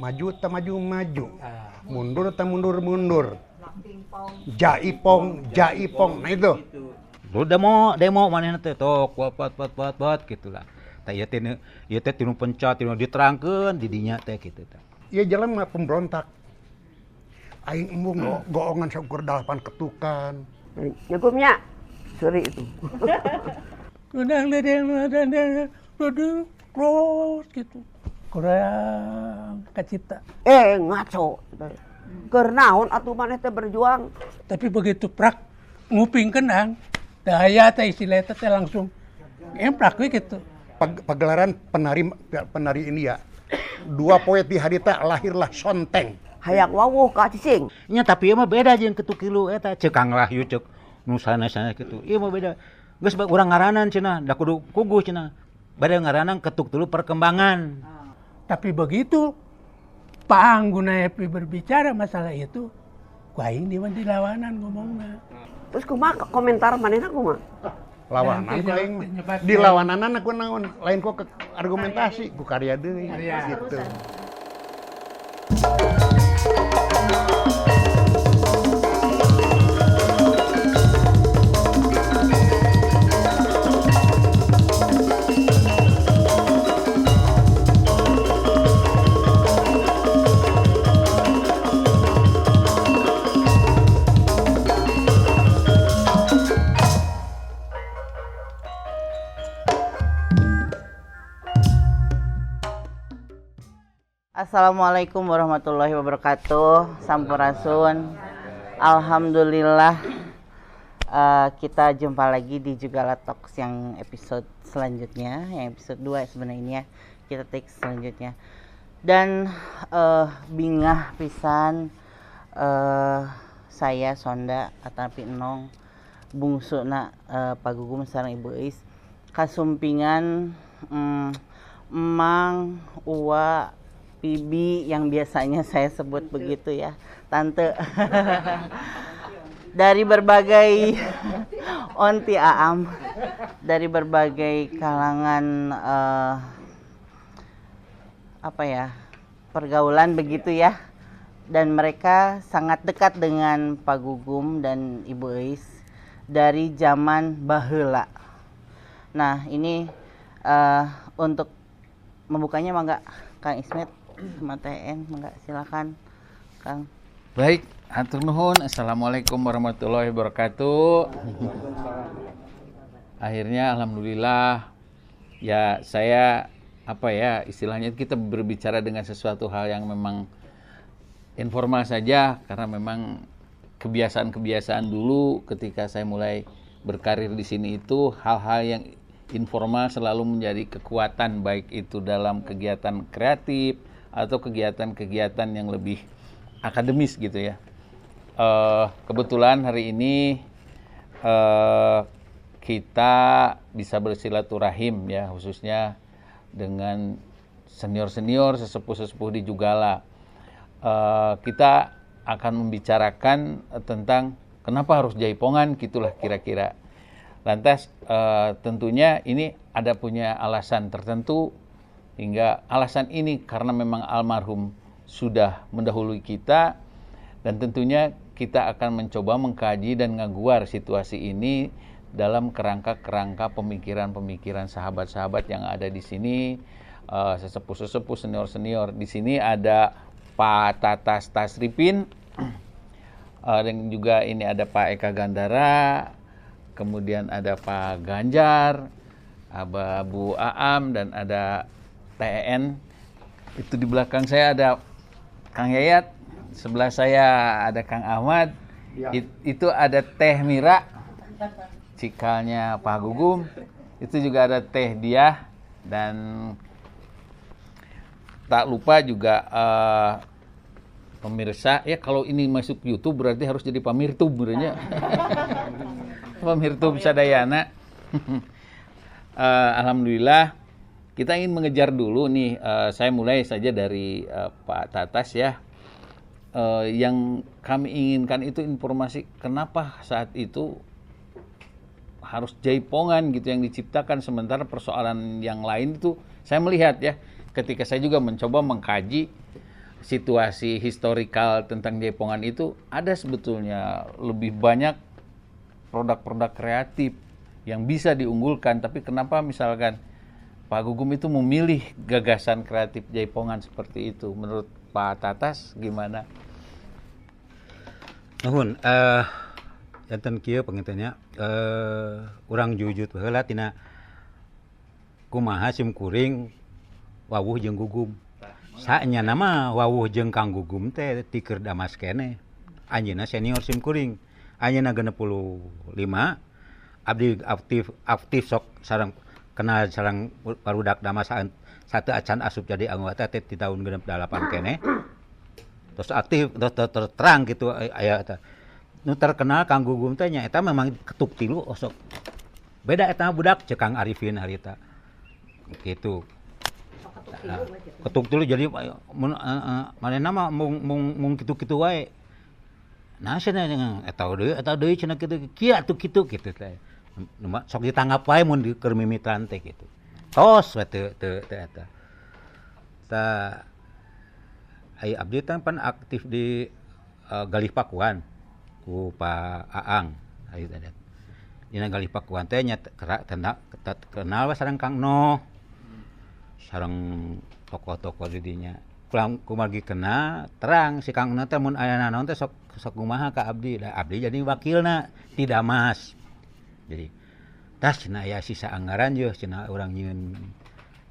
Maju tak maju maju, mundur tak mundur mundur. Jaipong, jaipong, nah itu. Lu demo, demo manehna teh tok wat wat wat wat gitulah. Tah ieu teh ieu teh tinu pencat, tinu diterangkeun di dinya teh kitu teh. Ieu jelema pemberontak. Aing embung goongan saukur 8 ketukan. Nyegumnya seri itu. Udang ledeng ledeng ledeng cross gitu. Kurang kacipta. Ngaco. Keur naon atuh maneh teh berjuang. Tapi begitu prak nguping kenang, daya teh istilah teh langsung emprak we gitu. Pagelaran penari ini ya. 2 poe di harita lahirlah sonteng. Hayang wawuh ka cicing. Nya tapi ieu mah beda jeung ketuk kilu eta ceuk Kang Wahyu ceuk nu sanes-sanes kitu. Ieu mah beda. Geus urang ngaranan cenah, da kudu kuguh cenah. Bade ngaranan ketuk tilu perkembangan. Tapi begitu Pak Angguna Epi berbicara masalah itu, ku aing di dilawanan ngomongna. Terus kumaha komentar manehna kumaha? Lawanan ku aing mah. Dilawananna ku naon? Lain ku argumentasi, ku karya deui gitu. Assalamualaikum warahmatullahi wabarakatuh. Sampurasun. Alhamdulillah kita jumpa lagi di Jugala Talks yang episode selanjutnya, yang episode 2 sebenarnya ini ya. Kita take selanjutnya. Dan bingah pisan saya Sonda atapi Enong bungsuna Pak Gugum sareng Ibu Eis kasumpingan Emang Uwa Bibi yang biasanya saya sebut begitu ya, tante. Dari berbagai onti aam, dari berbagai kalangan pergaulan begitu ya. Dan mereka sangat dekat dengan Pak Gugum dan Ibu Eis dari zaman baheula. Nah, ini untuk membukanya mangga Kang Ismet sama TN, mangga silakan Kang. Baik, hatur nuhun. Assalamualaikum warahmatullahi wabarakatuh. Akhirnya alhamdulillah ya, saya istilahnya kita berbicara dengan sesuatu hal yang memang informal saja karena memang kebiasaan-kebiasaan dulu ketika saya mulai berkarir di sini itu hal-hal yang informal selalu menjadi kekuatan, baik itu dalam kegiatan kreatif atau kegiatan-kegiatan yang lebih akademis gitu ya. Kebetulan hari ini kita bisa bersilaturahim ya, khususnya dengan senior-senior, sesepuh-sesepuh di Jugala. Kita akan membicarakan tentang kenapa harus jaipongan, gitulah kira-kira. Lantas tentunya ini ada punya alasan tertentu, hingga alasan ini karena memang almarhum sudah mendahului kita, dan tentunya kita akan mencoba mengkaji dan ngaguar situasi ini dalam kerangka-kerangka pemikiran-pemikiran sahabat-sahabat yang ada di sini, sesepuh-sesepuh, senior-senior. Di sini ada Pak Tatas Tasripin, dan juga ini ada Pak Eka Gandara, kemudian ada Pak Ganjar, Aba Bu Aam, dan ada TN. Itu di belakang saya ada Kang Yayat, sebelah saya ada Kang Ahmad, ya. Itu ada Teh Mira, cikalnya Pak Gugum, itu juga ada Teh Diah, dan tak lupa juga pemirsa, ya kalau ini masuk YouTube berarti harus jadi pamirtub berarti. Pamirtub sadayana. Alhamdulillah kita ingin mengejar dulu nih, saya mulai saja dari Pak Tatas ya. Yang kami inginkan itu informasi kenapa saat itu harus jaipongan gitu yang diciptakan, sementara persoalan yang lain itu saya melihat ya, ketika saya juga mencoba mengkaji situasi historikal tentang Jaipongan itu ada sebetulnya lebih banyak produk-produk kreatif yang bisa diunggulkan, tapi kenapa misalkan Pak Gugum itu memilih gagasan kreatif Jaipongan seperti itu? Menurut Pak Tatas gimana? Nuhun, janten kieu panginten nya, urang jujut baheula tina kumaha sim kuring wawuh jeung Gugum. Saenyana mah wawuh jeung Kang Gugum teh ti keur Damas keneh. Anjeunna senior sim kuring. Anjeunna 65, abdi aktif aktif sok sareng kenal sareng barudak Damas satu acan asup jadi anggota teh di tahun 68 keneh. Terus aktif terus terang gitu aya eta. Nu terkenal Kang Gugum teh nya eta memang ketuk tilu osok. Beda eta budak ceuk Kang Arifin harita. Gitu. Nah, ketuk tilu jadi mun manehna mah mung mung mung kitu-kitu wae. Nah cenah eta deui cenah kitu kieu atuh kitu kitu teh. Nu mah sok ditanggap wae mun keur mimitan teh gitu. Tos we teu teu teu eta. Tah ai abdi teh pan aktif di Galih Pakuan ku Pak Aang ai teh. Dina Galih Pakuan teh nya kenal we sareng Kang Noh. Sareng tokoh-tokoh di dinya. Kurang kumargi kenal terang si Kang Noh teh mun aya nanaon teh sok sok kumaha ka abdi. Da abdi jadi wakilna ti Damas. Jadi tas cenah aya sisa anggaran yeuh cenah urang nyieun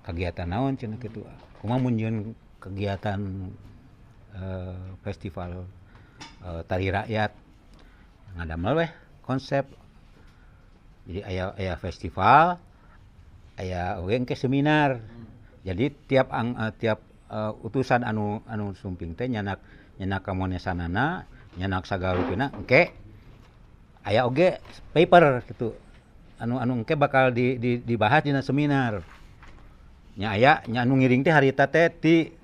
kagiatan naon cenah kitu. Kumaha mun nyieun kegiatan festival tari rakyat, ngadamel weh konsep. Jadi aya aya festival, aya oge engke seminar. Jadi tiap tiap utusan anu anu sumping teh nyanak nyanak kamonesanana, nyanak sagalupina engke aya oge paper gitu. Anu anu engke bakal di, di dibahas dina seminar. Nya aya nya anu ngiring teh harita teh ti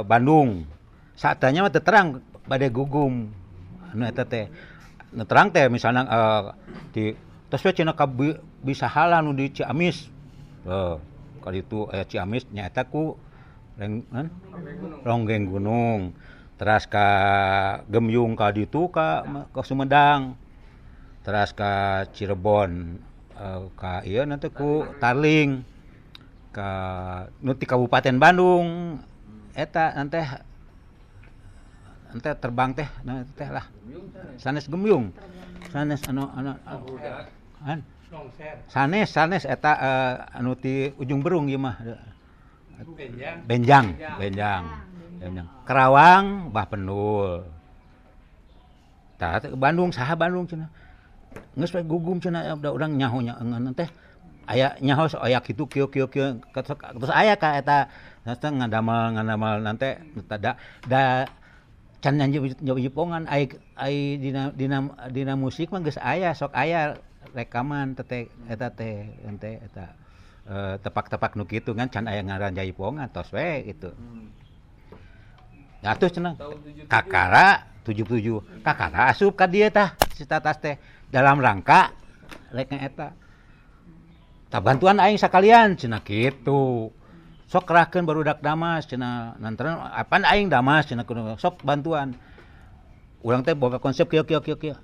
Bandung. Saatanya mah teu terang bade Gugum anu eta teh. Nu terang teh misalnya di tos we cenah ka bisa hala nu di Ciamis. Heuh, ka ditu aya Ciamis nya eta ku Ronggeng Gunung. Teras ka Gemyung ka ditu ka Sumedang. Teras ka Cirebon ka ieu nanti ku Tarling. Ka nu ti Kabupaten Bandung eta nanti nanti terbang teh nanti teh lah sanes Gemyung sanes anu anu an sanes sanes eta anu ti Ujung Berung ieu mah Benjang Benjang Benjang Kerawang Bah Pendul tah Bandung saha Bandung cenah geus we Gugum cenah da urang nyaho nya teh aya nyaho aya kitu kieu kieu kieu terus aya ka eta ngadamel ngadamel nanti da da can nyanyi jaipongan ai ai dina dina dina musik mah geus aya sok aya rekaman teh eta teh ente eta tepak-tepak nu kitu kan can aya ngaran jaipongan tos we gitu. Atuh cenah kakara 77 kakara asup ka dieu tah si Tatas teh dalam rangka rek eta. Tah bantuan aing sakalian cenah kitu. Sok kerahkeun barudak Damas cenah nantaran apan aing Damas cenah kudu sok bantuan. Urang teh boga konsep kieu kieu kieu kieu.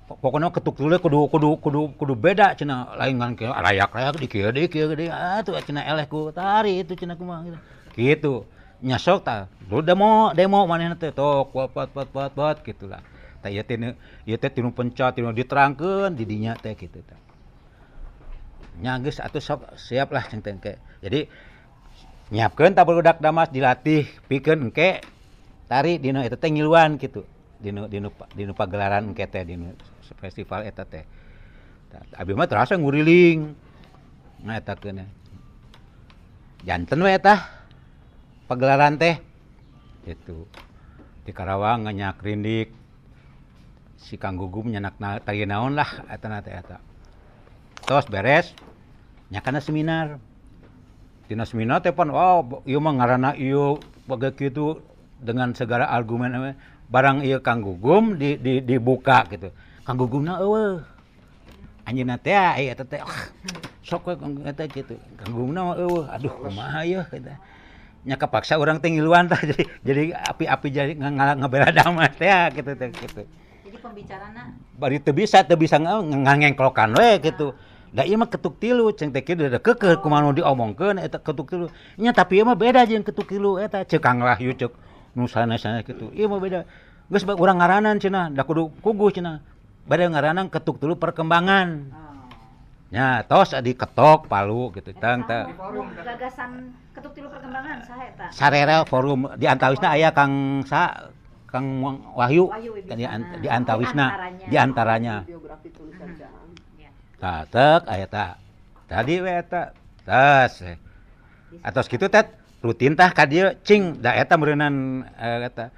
Pokoknya ketuk dulu kudu kudu kudu kudu beda cenah lain ngan kieu rayak-rayak di kieu deui kieu deui atuh cenah eleh ku tari itu cenah kumaha gitu. Gitu. Nya sok tah dulu demo demo manehna teh tok pat pat pat pat gitulah. Tah ieu teh ieu teh tinu pencat tinu diterangkeun di dinya teh kitu tah. Nya geus atuh sok siap lah ceng teh engke. Jadi nyiapkeun tah barudak Damas dilatih pikeun engke tari dina eta teh ngiluan kitu. Dinu dinu dinu pagelaran engke teh dinu festival eta teh. Abi mah terasa nguriling. Nah eta keun. Janten we eta pagelaran teh. Gitu. Di Karawang nganyak rindik si Kang Gugum nyanak tari naon lah eta na teh eta. Tos beres nyakana seminar. Dina seminar teh pan oh ieu mah ngaranna ieu bagai kitu dengan segala argumen barang ieu Kang Gugum di, di dibuka gitu. Kang Gugumna eueuh. Anjeunna teh aya eta teh sok we eta kitu. Kang Gugumna mah eueuh. Aduh kumaha ieu kitu. Nya kepaksa urang teh ngiluan tah jadi api-api jadi ngabela Damas teh gitu teh gitu. Jadi pembicarana bari teu bisa ngangengklokan we gitu. Da ieu mah ketuk tilu ceng teh kieu da keukeuh kumaha nu diomongkeun eta ketuk tilu. Nya tapi ieu mah beda jeung ketuk tilu eta ceuk Kang Wahyu ceuk nu sanes-sanes kitu. Ieu mah beda. Geus urang ngaranan cenah da kudu kuguh cenah. Bade ngaranan ketuk tilu perkembangan. Nya tos diketok palu gitu tang teh. Gagasan ketuk tilu perkembangan saha eta? Sarere forum di antawisna aya Kang Sa Kang Wahyu di antawisna di antaranya. Biografi tulisan jahan. Tah tek aya ta. Tadi we eta tas. Atos kitu teh rutin tah ka dieu cing da eta meureunnan eta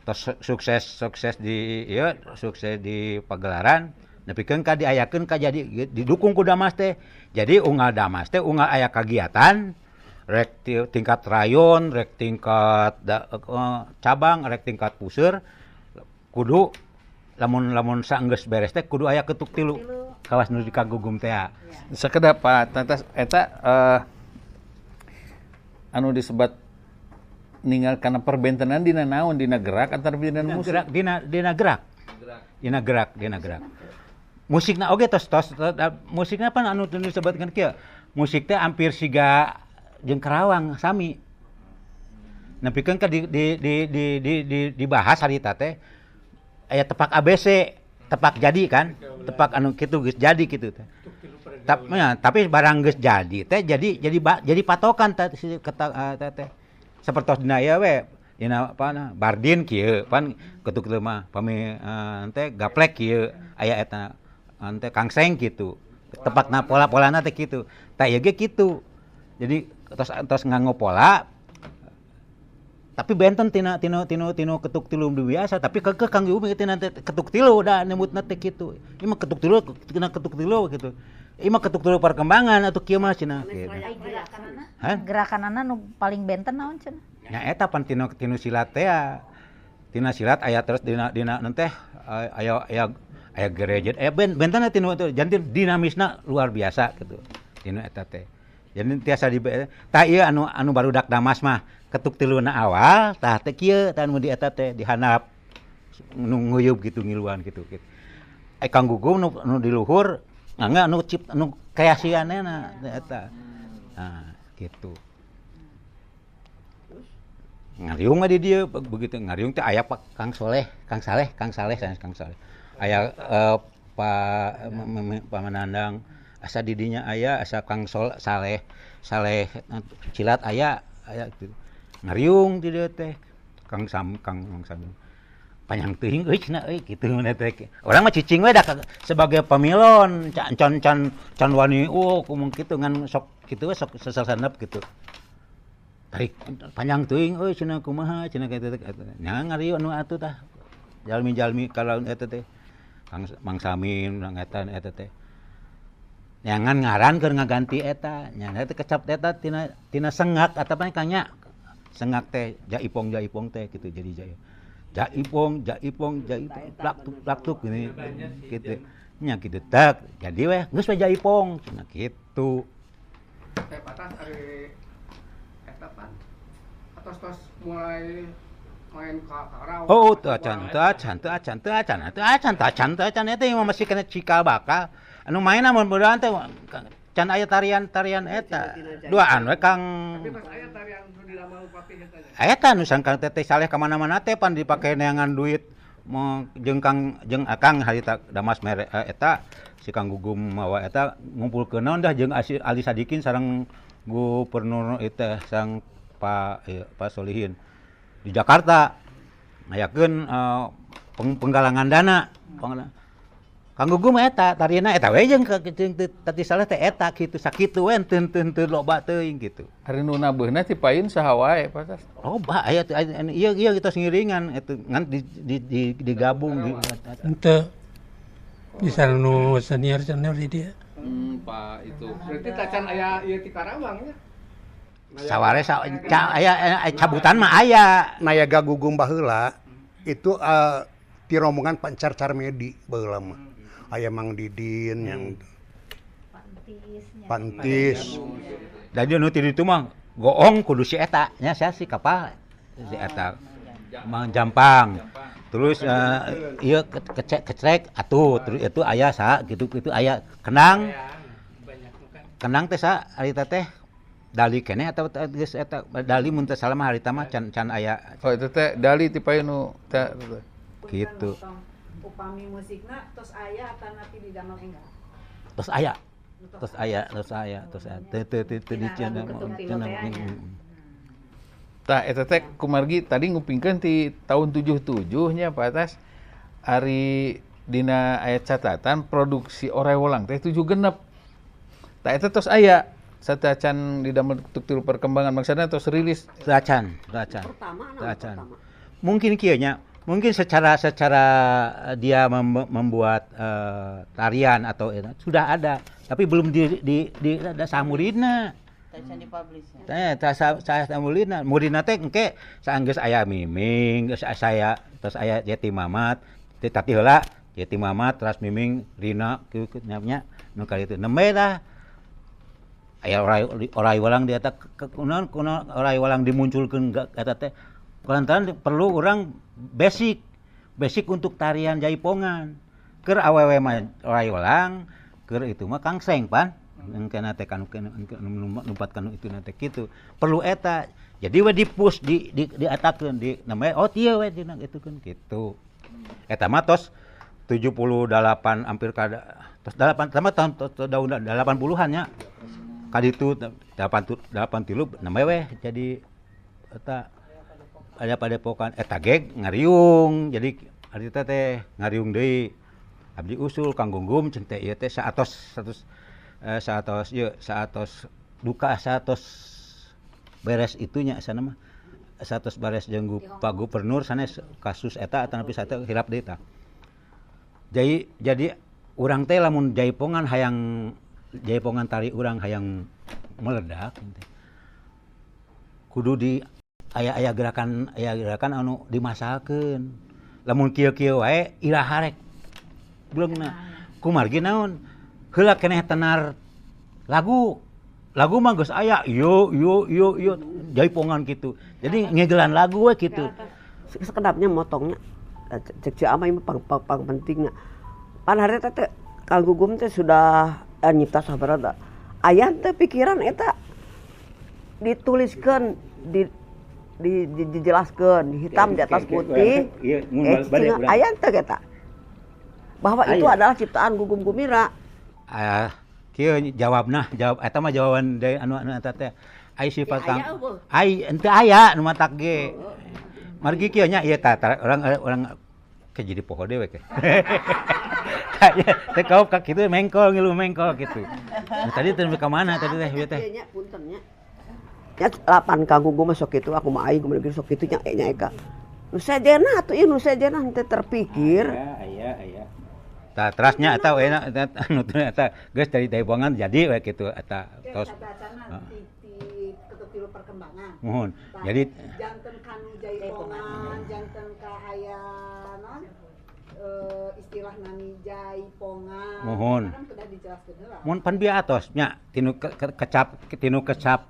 tos sukses di ieu sukses di pagelaran. Nepikeun ka diayakeun ka jadi didukung ku Damas teh. Jadi unggal Damas teh unggal aya kagiatan rek tingkat rayon, rek tingkat cabang, rek tingkat puseur kudu lamun saenggeus beres teh kudu aya ketuk tilu. Kawas nu dikagugum teh. Sakedap Pak, tantas eta anu disebat ninggal kana perbentenan dina naon dina gerak antar dina musik? Gerak dina gerak. Dina gerak, dina gerak. Musikna oge tos musikna pan anu disebutkeun kieu. Musik teh hampir siga jeung Karawang sami. Nepikeun ka dibahas harita teh aya tepak ABC, tepak jadi kan, tepak anu kitu geus jadi kitu teh. Tapi barang geus jadi teh jadi patokan teh teh. Sapertos dina ieu we, dina apa Bardin kieu pan ketuk teu mah pami teh gaplek kieu aya eta ante kangseng gitu tepatna pola-polana teh kitu tah ieu ge kitu jadi tos nganggo pola tapi benten tina ketuk tilu biasa tapi keukeuh Kang Yumi tina ketuk tilu da nyebutna teh kitu ieu mah ketuk tilu tina ketuk tilu gitu ieu mah ketuk tilu perkembangan atuh kieu mah cenah gitu. Gerakanana nu paling benten naon cenah nya eta pan tinu silat teh tina silat aya terus dina teh aya aya gereja aya benten tinu janten dinamisna luar biasa gitu tinu eta teh jadi tiasa di tah ieu anu barudak Damas mah ketuk tiluna awal tah teh kieu tah nu di eta teh dihandap nu nguyub gitu ngiluan gitu gitu Kang Gugum nu di luhur ngangga nu cipta nu kreasianna eta nah gitu ngariung di dieu begitu ngariung teh aya Pak Kang Soleh Kang Saleh Kang Saleh sanes Kang Saleh aya Pak Manandang asa didinya aya asa Kang Saleh Saleh Cilat aya aya gitu ngariung di dieu teh Kang Sam Kang Sam panjang teuing euy cenah euy kitu mun teh urang mah cicing we da sebagai pamilon can wani kumaha kitu ngan sok kitu we sok sesel-senep gitu tarik panjang teuing euy cenah kumaha cenah kitu teh nya ngariung anu atuh tah jalmi-jalmi kalau eta teh Kang Mang Samin urang eta eta teh nyangan ngaran keur ngaganti eta nya eta kecap eta tina sengak atapan Kang nya sengak teh jaipong teh gitu jadi jaipong jaipong plak tuk gini gitu nya kitu tak jadi weh geus we jaipong cenah kitu teh patas ari eta pan atos-tos mulai main ka Karawang. Oh, teu acan eta mah masih kena cikal bakal. Anu main mun beurang teh can aya tarian-tarian eta. Duaan we Kang. Tapi pas aya tarian nu dilamal upati eta nya. Eta nu sangkang teteh Saleh ka mana-mana teh pan dipake neangan duit jeung Kang jeung Akang harita Damas mere eta si Kang Gugum mawa eta ngumpulkeun naon dah jeung Ali Sadikin sareng gubernur eta sang Pak Solihin di Jakarta ngayakeun penggalangan dana. Kang Gugum eta tariana eta we jeung tadi Saleh teh eta kitu sakitu we teu loba teuing kitu. Ari nu nabeuna ti payun saha wae Pak? Loba aya ieu ieu kita ngiringan eta ngan digabung henteu bisa nu senior-senior di dieu. Pak itu. Berarti tacan aya ieu ti Karawang nya. Saware aya cabutan mah aya. Nayaga Gugum baheula itu ti rombongan Pancar Carmedi baheula mah. Aya Mang Didin yang Pantis. Da nu ti ditu mah Goong kudu si eta nya sia si kapal si eta. Mang Jampang. Terus ieu kecrek atuh terus itu aya sa gitu itu aya kenang. Kenang teh sa harita teh dali keneh atau geus eta dali mun teu salah mah harita mah can aya. Oh itu teh dali ti payun nu teh gitu. Upami musikna tos aya atanapi di damel enggal. Tos aya. Tos aya, tos aya, tos aya. Teu teu teu di cenah. Tah eta teh kumargi tadi ngupingkeun ti tahun 77 nya Pak Atas. Ari dina aya catatan produksi Orai Wolang teh 7 genep. Tah eta tos aya satacan di damel ketuk tilu perkembangan maksudna tos rilis. Tacan, tacan. Tacan. Mungkin kieu nya, mungkin secara dia membuat tarian atau sudah ada, tapi belum di ada samuridna. Tacan dipublish nya. Teh saya muridna, muridna teh engke saanggeus aya Miming, geus saya terus aya Yeti Mamat, teh tati heula Yeti Mamat terus Miming Rina kieu nya nu kali itu nembe dah. Aya orai walang di eta kunaon orai walang dimunculkeun eta teh kulantaran perlu urang basic untuk tarian jaipongan. Keur awewe mah orai walang, keur itu mah kangseng pan. Engke teh kan numpat kanu itu na teh kitu. Perlu eta. Jadi we dipus di diatakeun di namanya oh tieu we dina itukeun kitu. Eta mah tos 78 hampir kada tos 8 sama tahun 80-an nya. Kaditu 83 namanya we jadi eta ada padepokan eta ge ngariung. Jadi harita teh ngariung deui. Abdi usul Kang Gugum cen teh ieu teh saatos saatos ieu saatos duka saatos beres itunya sana mah saatos beres jeung Pak Gubernur sanes kasus eta atanapi sate hilap deui tah. Jadi urang teh lamun jaipongan hayang jaipongan tari urang hayang meledak kudu di aya-aya gerakan anu dimasalkeun. Lamun kieu-kieu wae iraha rek bleungna. Kumargi naon? Heula keneh tenar lagu. Lagu mah geus aya yo yo yo yo jaipongan kitu. Jadi ngegelan lagu we kitu. Sekedapnya motongnya cek cek ama ieu pang pentingna. Pan harita teh Kang Gugum teh sudah nyipta sabaraha. Aya teh pikiran eta dituliskeun dijelaskeun hitam di atas putih. Aya teh eta. Bahwa itu adalah ciptaan Gugum Gumira. Kieu jawabna, jawab eta mah jawaban deui anu eta teh. Ai sifat Kang. Ai henteu aya nu matak ge. Margi kieu nya ieu tah orang ke jadi poho dewe ke. Teh kau ka kitu mengkol ngilu mengkol kitu. Nah, tadi teh ka mana tadi teh ieu teh? Nya punten nya. Nya lapan Kang Gugum mah sok kitu aku mah aing kumaha sok kitu nya nya eka. Nu sejena atuh ieu nu sejena henteu terpikir. Aya aya. Tah terasnya eta we anu eta geus dari jaipongan jadi we kitu eta tos. Di ketuk tilu perkembangan. Muhun. Jadi janten kanu jaipongan, janten ka aya naon istilah nami jaipongan. Muhun. Kan kedah dijelaskeun heula. Mun pan bieu atos nya tinu kecap tinu kecap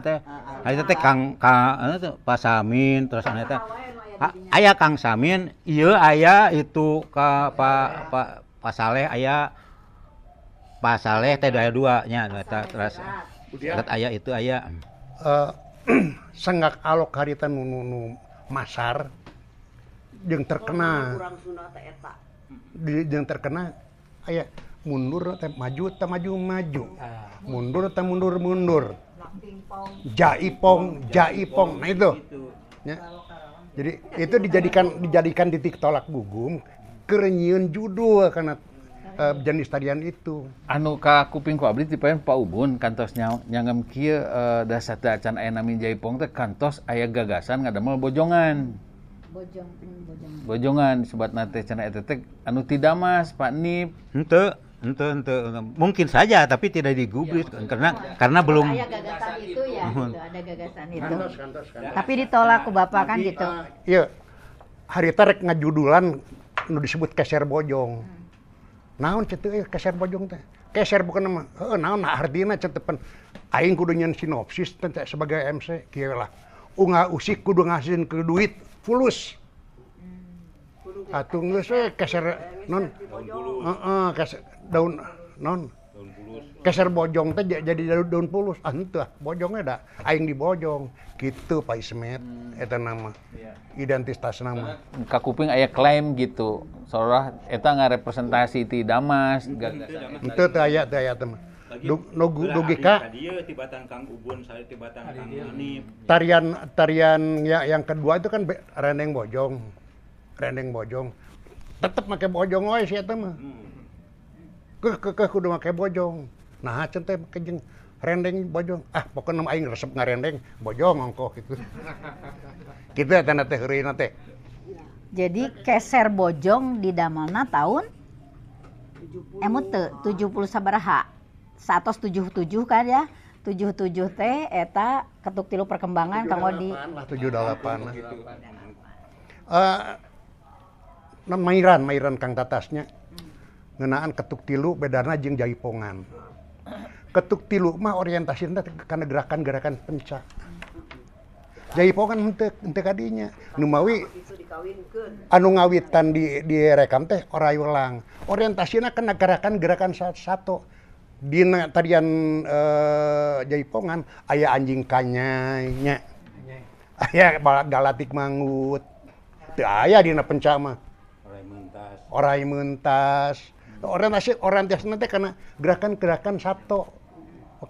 teh harita teh Kang ka Pak Samin terus anu teh aya Kang Samin ieu aya itu ka Pak Saleh aya Pak Saleh teh aya dua nya eta terus aya itu aya senggak alok harita nu nu masar jeung terkena jeung terkena aya mundur teh maju teh maju maju mundur teh mundur mundur jaipong jaipong nah itu ya. Jadi itu dijadikan titik tolak Gugum keur nyieun judul karena jenis tarian itu. Anu ka kuping ku abdi tipaeun Pak Ubun kantos nyanggem kieu dasar teh acan aya nami jaipong teh kantos aya gagasan ngadamel bojongan. Bojongan sebatna teh cenah eta teh anu ti Damas Pak Nip. Henteu. Mungkin saja tapi tidak digubris ya, karena belum ada gagasan itu ya gitu, ada gagasan itu. Kantos. Tapi ditolak ku Bapak kan gitu. Iya. Harita rek ngajudulan nu disebut keser bojong. Naon kitu keser bojong teh? Keser bukan mah. Heuh naon artina cetepan. Aing kudu nyeun sinopsis teh sebagai MC kieu lah. Unga usik kudu ngasihin ke duit fulus. Atuh geus we keser non. Heeh, keser daun non. Keser bojong teh jadi daun pulus. Ah henteu bojongnya da aing dibojong. Gitu Pak Ismet eta nama. Identitas nama. Kakuping aya klaim gitu. Seolah eta ngarepresentasi ti Damas gagasan. Henteu teu aya teh mah. Dugi ka tibatan Kang Ubun, saya tibatan Kang Hanif. Tarian ya yang kedua itu kan rendeng bojong. Rendeng bojong. Tetep make bojong we si eta mah. Keuh kudu make bojong. Nah, cen teh make jeung rendeng bojong. Ah, pokokna aing resep ngarendeng bojong ongkoh gitu. Kitu eta teh heureuyna teh. Jadi keser bojong di damelna tahun emut teu 70 sabaraha. 177 kan ya. 77 teh eta ketuk tilu perkembangan kanggo di 78 lah. Mairan Kang Tatasnya ngeunaan ketuk tilu bedana jeung jaipongan. Ketuk tilu mah orientasina kana gerakan-gerakan pencak. Jaipongan henteu kadinya. Nu mawi anu ngawitan di direkam teh oray ulang. Orientasina kana gerakan-gerakan satu. Dina tarian jaipongan aya anjing kanyai nya. Aya galatik mangut. Teu aya dina pencak mah. Oray mentas. Orientasina teh kana gerakan-gerakan sato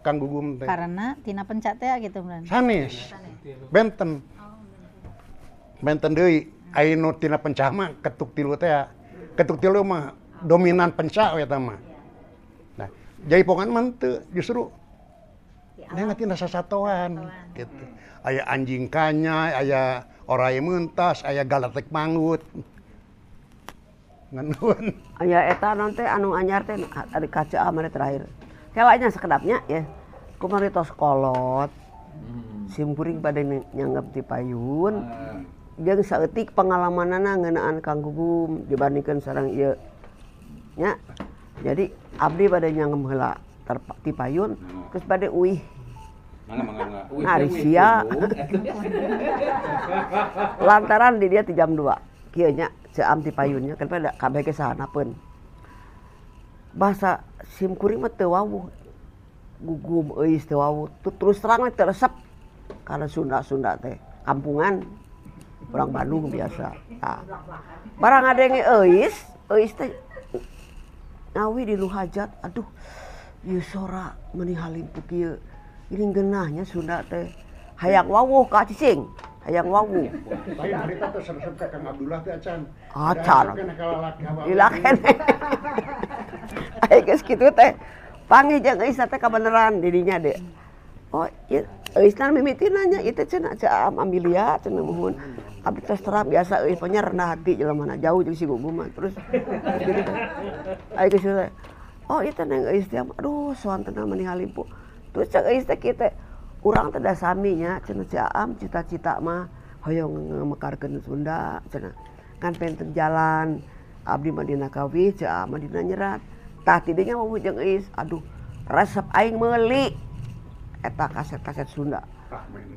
Kang Gugum teh. Karena tina pencak teh gitu bener. Sanes. Benten. Benten deui aya nu tina pencak mah ketuk tilu teh. Ketuk tilu mah dominan pencak we eta mah. Nah, jaipongan mah henteu justru nya tina sasatoan gitu. Aya anjing kanyai, aya oray mentas, aya galatek mangut. Ngenuan. Aya eta non teh anu anyar teh ada kaca amare terakhir. Kelanya sekedapnya ya. Kumaha tos kolot. Simkuring pada nyanggep ti payun. Jeung saeutik pengalamanana ngeunaan Kang Gugum dibandingkeun sareng ieu. Nya. Jadi abdi pada nyanggem heula ti payun terus bade uih. Mangga. Nah, sia. Lantaran di dia ti jam 2. Kieu nya seam ti payunnya kan pada kabeh ge sahanapeun. Bahasa simkuring mah teu wawuh. Gugum euis teu wawuh. Terus terang teu resep karena Sunda-Sunda teh kampungan orang Bandung biasa. Tah. Barang ngadenge euis, euis teh ngawi di nu hajat, aduh ieu sora meuni halimpu kieu. Ini geunahnya Sunda teh. Hayang wawuh ka cicing. Hayang wawu. Tapi harita teh resep ka Kang Abdullah teh acan. Acan. Lila keneh. Ai geus kitu teh. Panggih jeung euis teh kabeneran di dinya deui. Oh, ieu euisna mimitina nya ieu teh cenah Ceu Amelia cenah muhun. Abdi tos terang biasa euis nya rendah hati jelema jauh jeung si Gugum mah. Terus gitu. Ai geus teh. Oh, ieu teh neng euis teh aduh soantena mani halimpu. Terus cek euis teh kieu teh urang teh da sami nya cenah Ceu Am cita-cita mah hoyong ngamekarkeun Sunda cenah. Kan penten jalan abdi mah dina kawih Ceu Am mah dina nyerat. Tah ti dinya wawuh jeung euis aduh resep aing meuli eta kaset-kaset Sunda.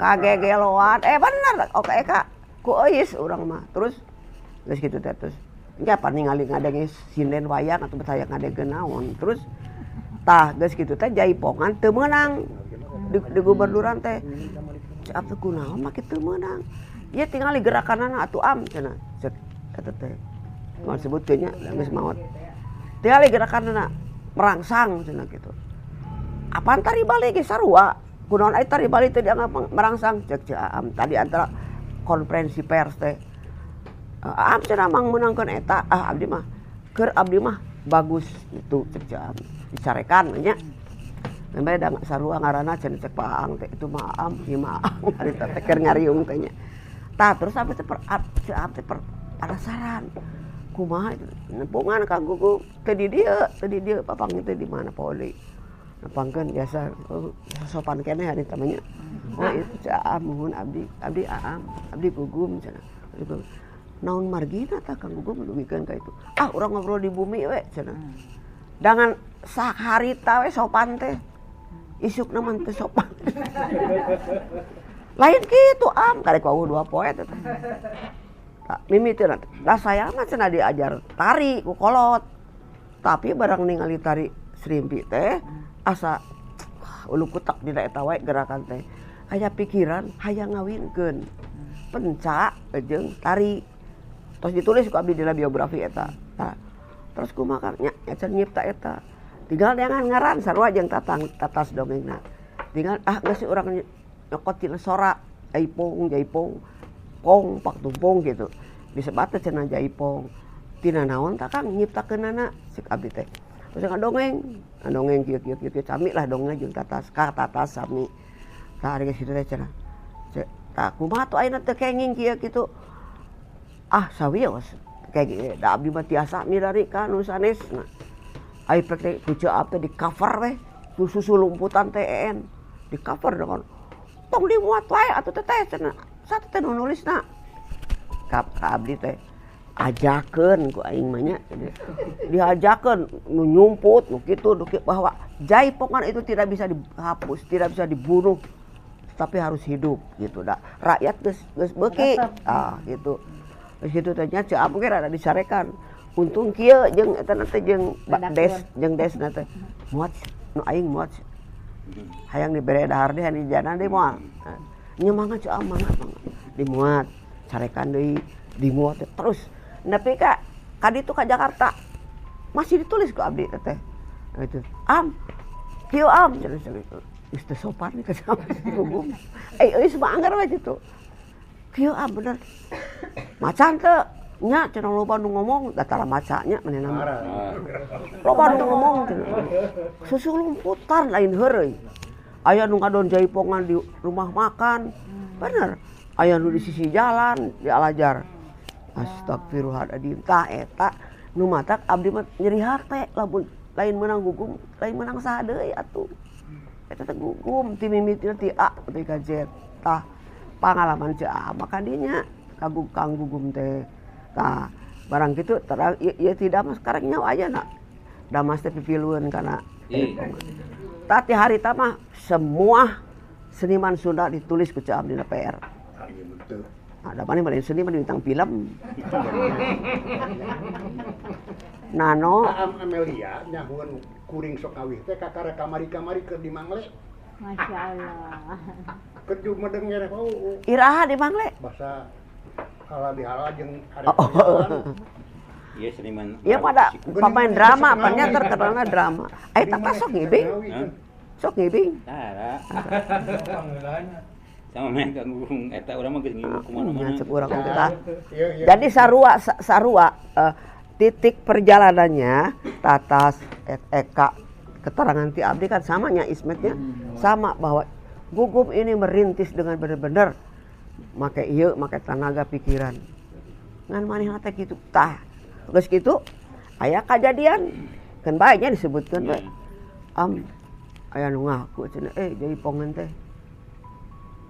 Kagegeloan bener oke ka ku euis urang mah. Terus geus kitu teh terus nya ningali ngadenge sinden wayang atau hayang ngadenge naon. Terus tah geus kitu teh jaipongan teu meunang di gubernuran teh. Ceu teh kunaon mah kitu meunang. Ieu tingali gerakanana atuh am cenah. Cek eta teh. Moal sebutkeun nya geus maot. Tingali gerakanana merangsang cenah kitu. Apaan tari Bali ge sarua? Kunaon ai tari Bali teh dianggap merangsang cek Ceu Am tadi antara konferensi pers teh. Am cenah mang meunangkeun eta, ah abdi mah keur abdi mah bagus itu cek Ceu Am. Dicarekan nya. Nembe da sarua ngaranna cenah cek Pak Aang teh itu mah Am, ieu mah Aang harita teh keur ngariung teh nya. Tah terus abdi teh Ceu Am teh penasaran. Kumaha itu nepungan ka Gugum teh di dieu papanggih teh di mana poli. Nepangkeun biasa sopan keneh harita mah nya. Oh itu Ceu Am muhun abdi Aam, abdi Gugum cenah. Naon margina tah Kang Gugum dugikeun ka itu. Ah urang ngobrol di bumi we cenah. Dangan saharita we sopan teh. Isukna mah teu sopan. Lain kitu am karek wawuh 2 poe teh. Tah mimitina teh. Da saya mah cenah diajar tari ku kolot. Tapi barang ningali tari serimpi teh asa ulu kutak dina eta wae gerakan teh. Aya pikiran hayang ngawinkeun pencak jeung tari. Tos ditulis ku abdi dina biografi eta. Tah terus kumaha nya can nyipta eta. Tinggal neangan ngaran sarua jeung tatang tatas dongengna. Tinggal ah geus urang nyokot tina sora jaipong jaipong pong pak tumpong gitu. Disebat teh cenah jaipong. Tina naon tah Kang nyiptakeunana cek abdi teh. Terus ngadongeng, ngadongeng kieu kieu kieu sami lah dongeng jeung tatas ka tatas sami. Tah ari geus kitu teh cenah. Cek tah kumaha tuh ayeuna teu kenging kieu kitu. Ah sawios kayak da abdi mah tiasa milari ka nu sanes. Nah, ai pek teh ku Ceu Ab teh di cover weh ku susu lumputan teh en di cover dengan tong dimuat wae atuh teh teh cenah. Satu teh nu nulisna ka abdi teh ajakeun ku aing mah nya diajakeun nu nyumput nu kitu nu kieu bahwa jaipongan itu tidak bisa dihapus, tidak bisa dibunuh, tapi harus hidup gitu da. Rakyat geus geus beuki ah gitu. Terus kitu teh nya Ceu Ab ge rada disarekan. Untung kieu jeung eta teh jeung des jeung des na teh muat nu aing muat hayang dibere dahar deui hayang dijana deui moal. Nya mangga Ceu Ab mangga mangga dimuat carekan deui dimuat terus nepi ka kaditu ka Jakarta masih ditulis ku abdi teh gitu am kieu am cenah geus teu sopan ka gugum euy mah anggar we kitu kieu am bener macan teu nya cenah loba nu ngomong da tara macanya manehna mah loba nu ngomong cenah susu lumputan lain heureuy aya nu ngadon jaipongan di rumah makan bener aya nu di sisi jalan di alajar astagfirullahaladzim tah eta nu matak abdi mah nyeri hate lamun lain meunang gugum lain meunang saha deui atuh eta teh gugum ti mimitina ti A nepi ka Z tah pangalaman Ceu Ab mah kadinya kang gugum teh tah barang kitu terang ieu ti Damas karek nyawa aja na Damas teh pipilueun kana tah ti harita mah semua seniman Sunda ditulis ku Ceu Ab dina PR. Ada mana mana seniman bintang film. Nano Am Amelia nyahuan kuring sok kawih teh kakara kamari-kamari keur di Mangle. Masya Allah. Keur jumedeng nyereh oh. Iraha di Mangle. Basa halal bihalal jeung arek. Iya seniman. Iya pada pemain drama, apanya terkenalna drama. Eta tah sok ngibing. Sok ngibing. Tara. Sama main Kang Gugum eta urang mah geus ngibing kumaha-mana. Cek urang kita. Jadi sarua sarua titik perjalanannya Tatas Eka keterangan ti abdi kan samanya Ismetnya sama bahwa Gugum ini merintis dengan bener-bener make ieu make tenaga pikiran. Ngan manehna teh kitu tah. Geus kitu aya kajadian keun bae nya disebutkeun we. Am aya nu ngaku cenah jaipongan teh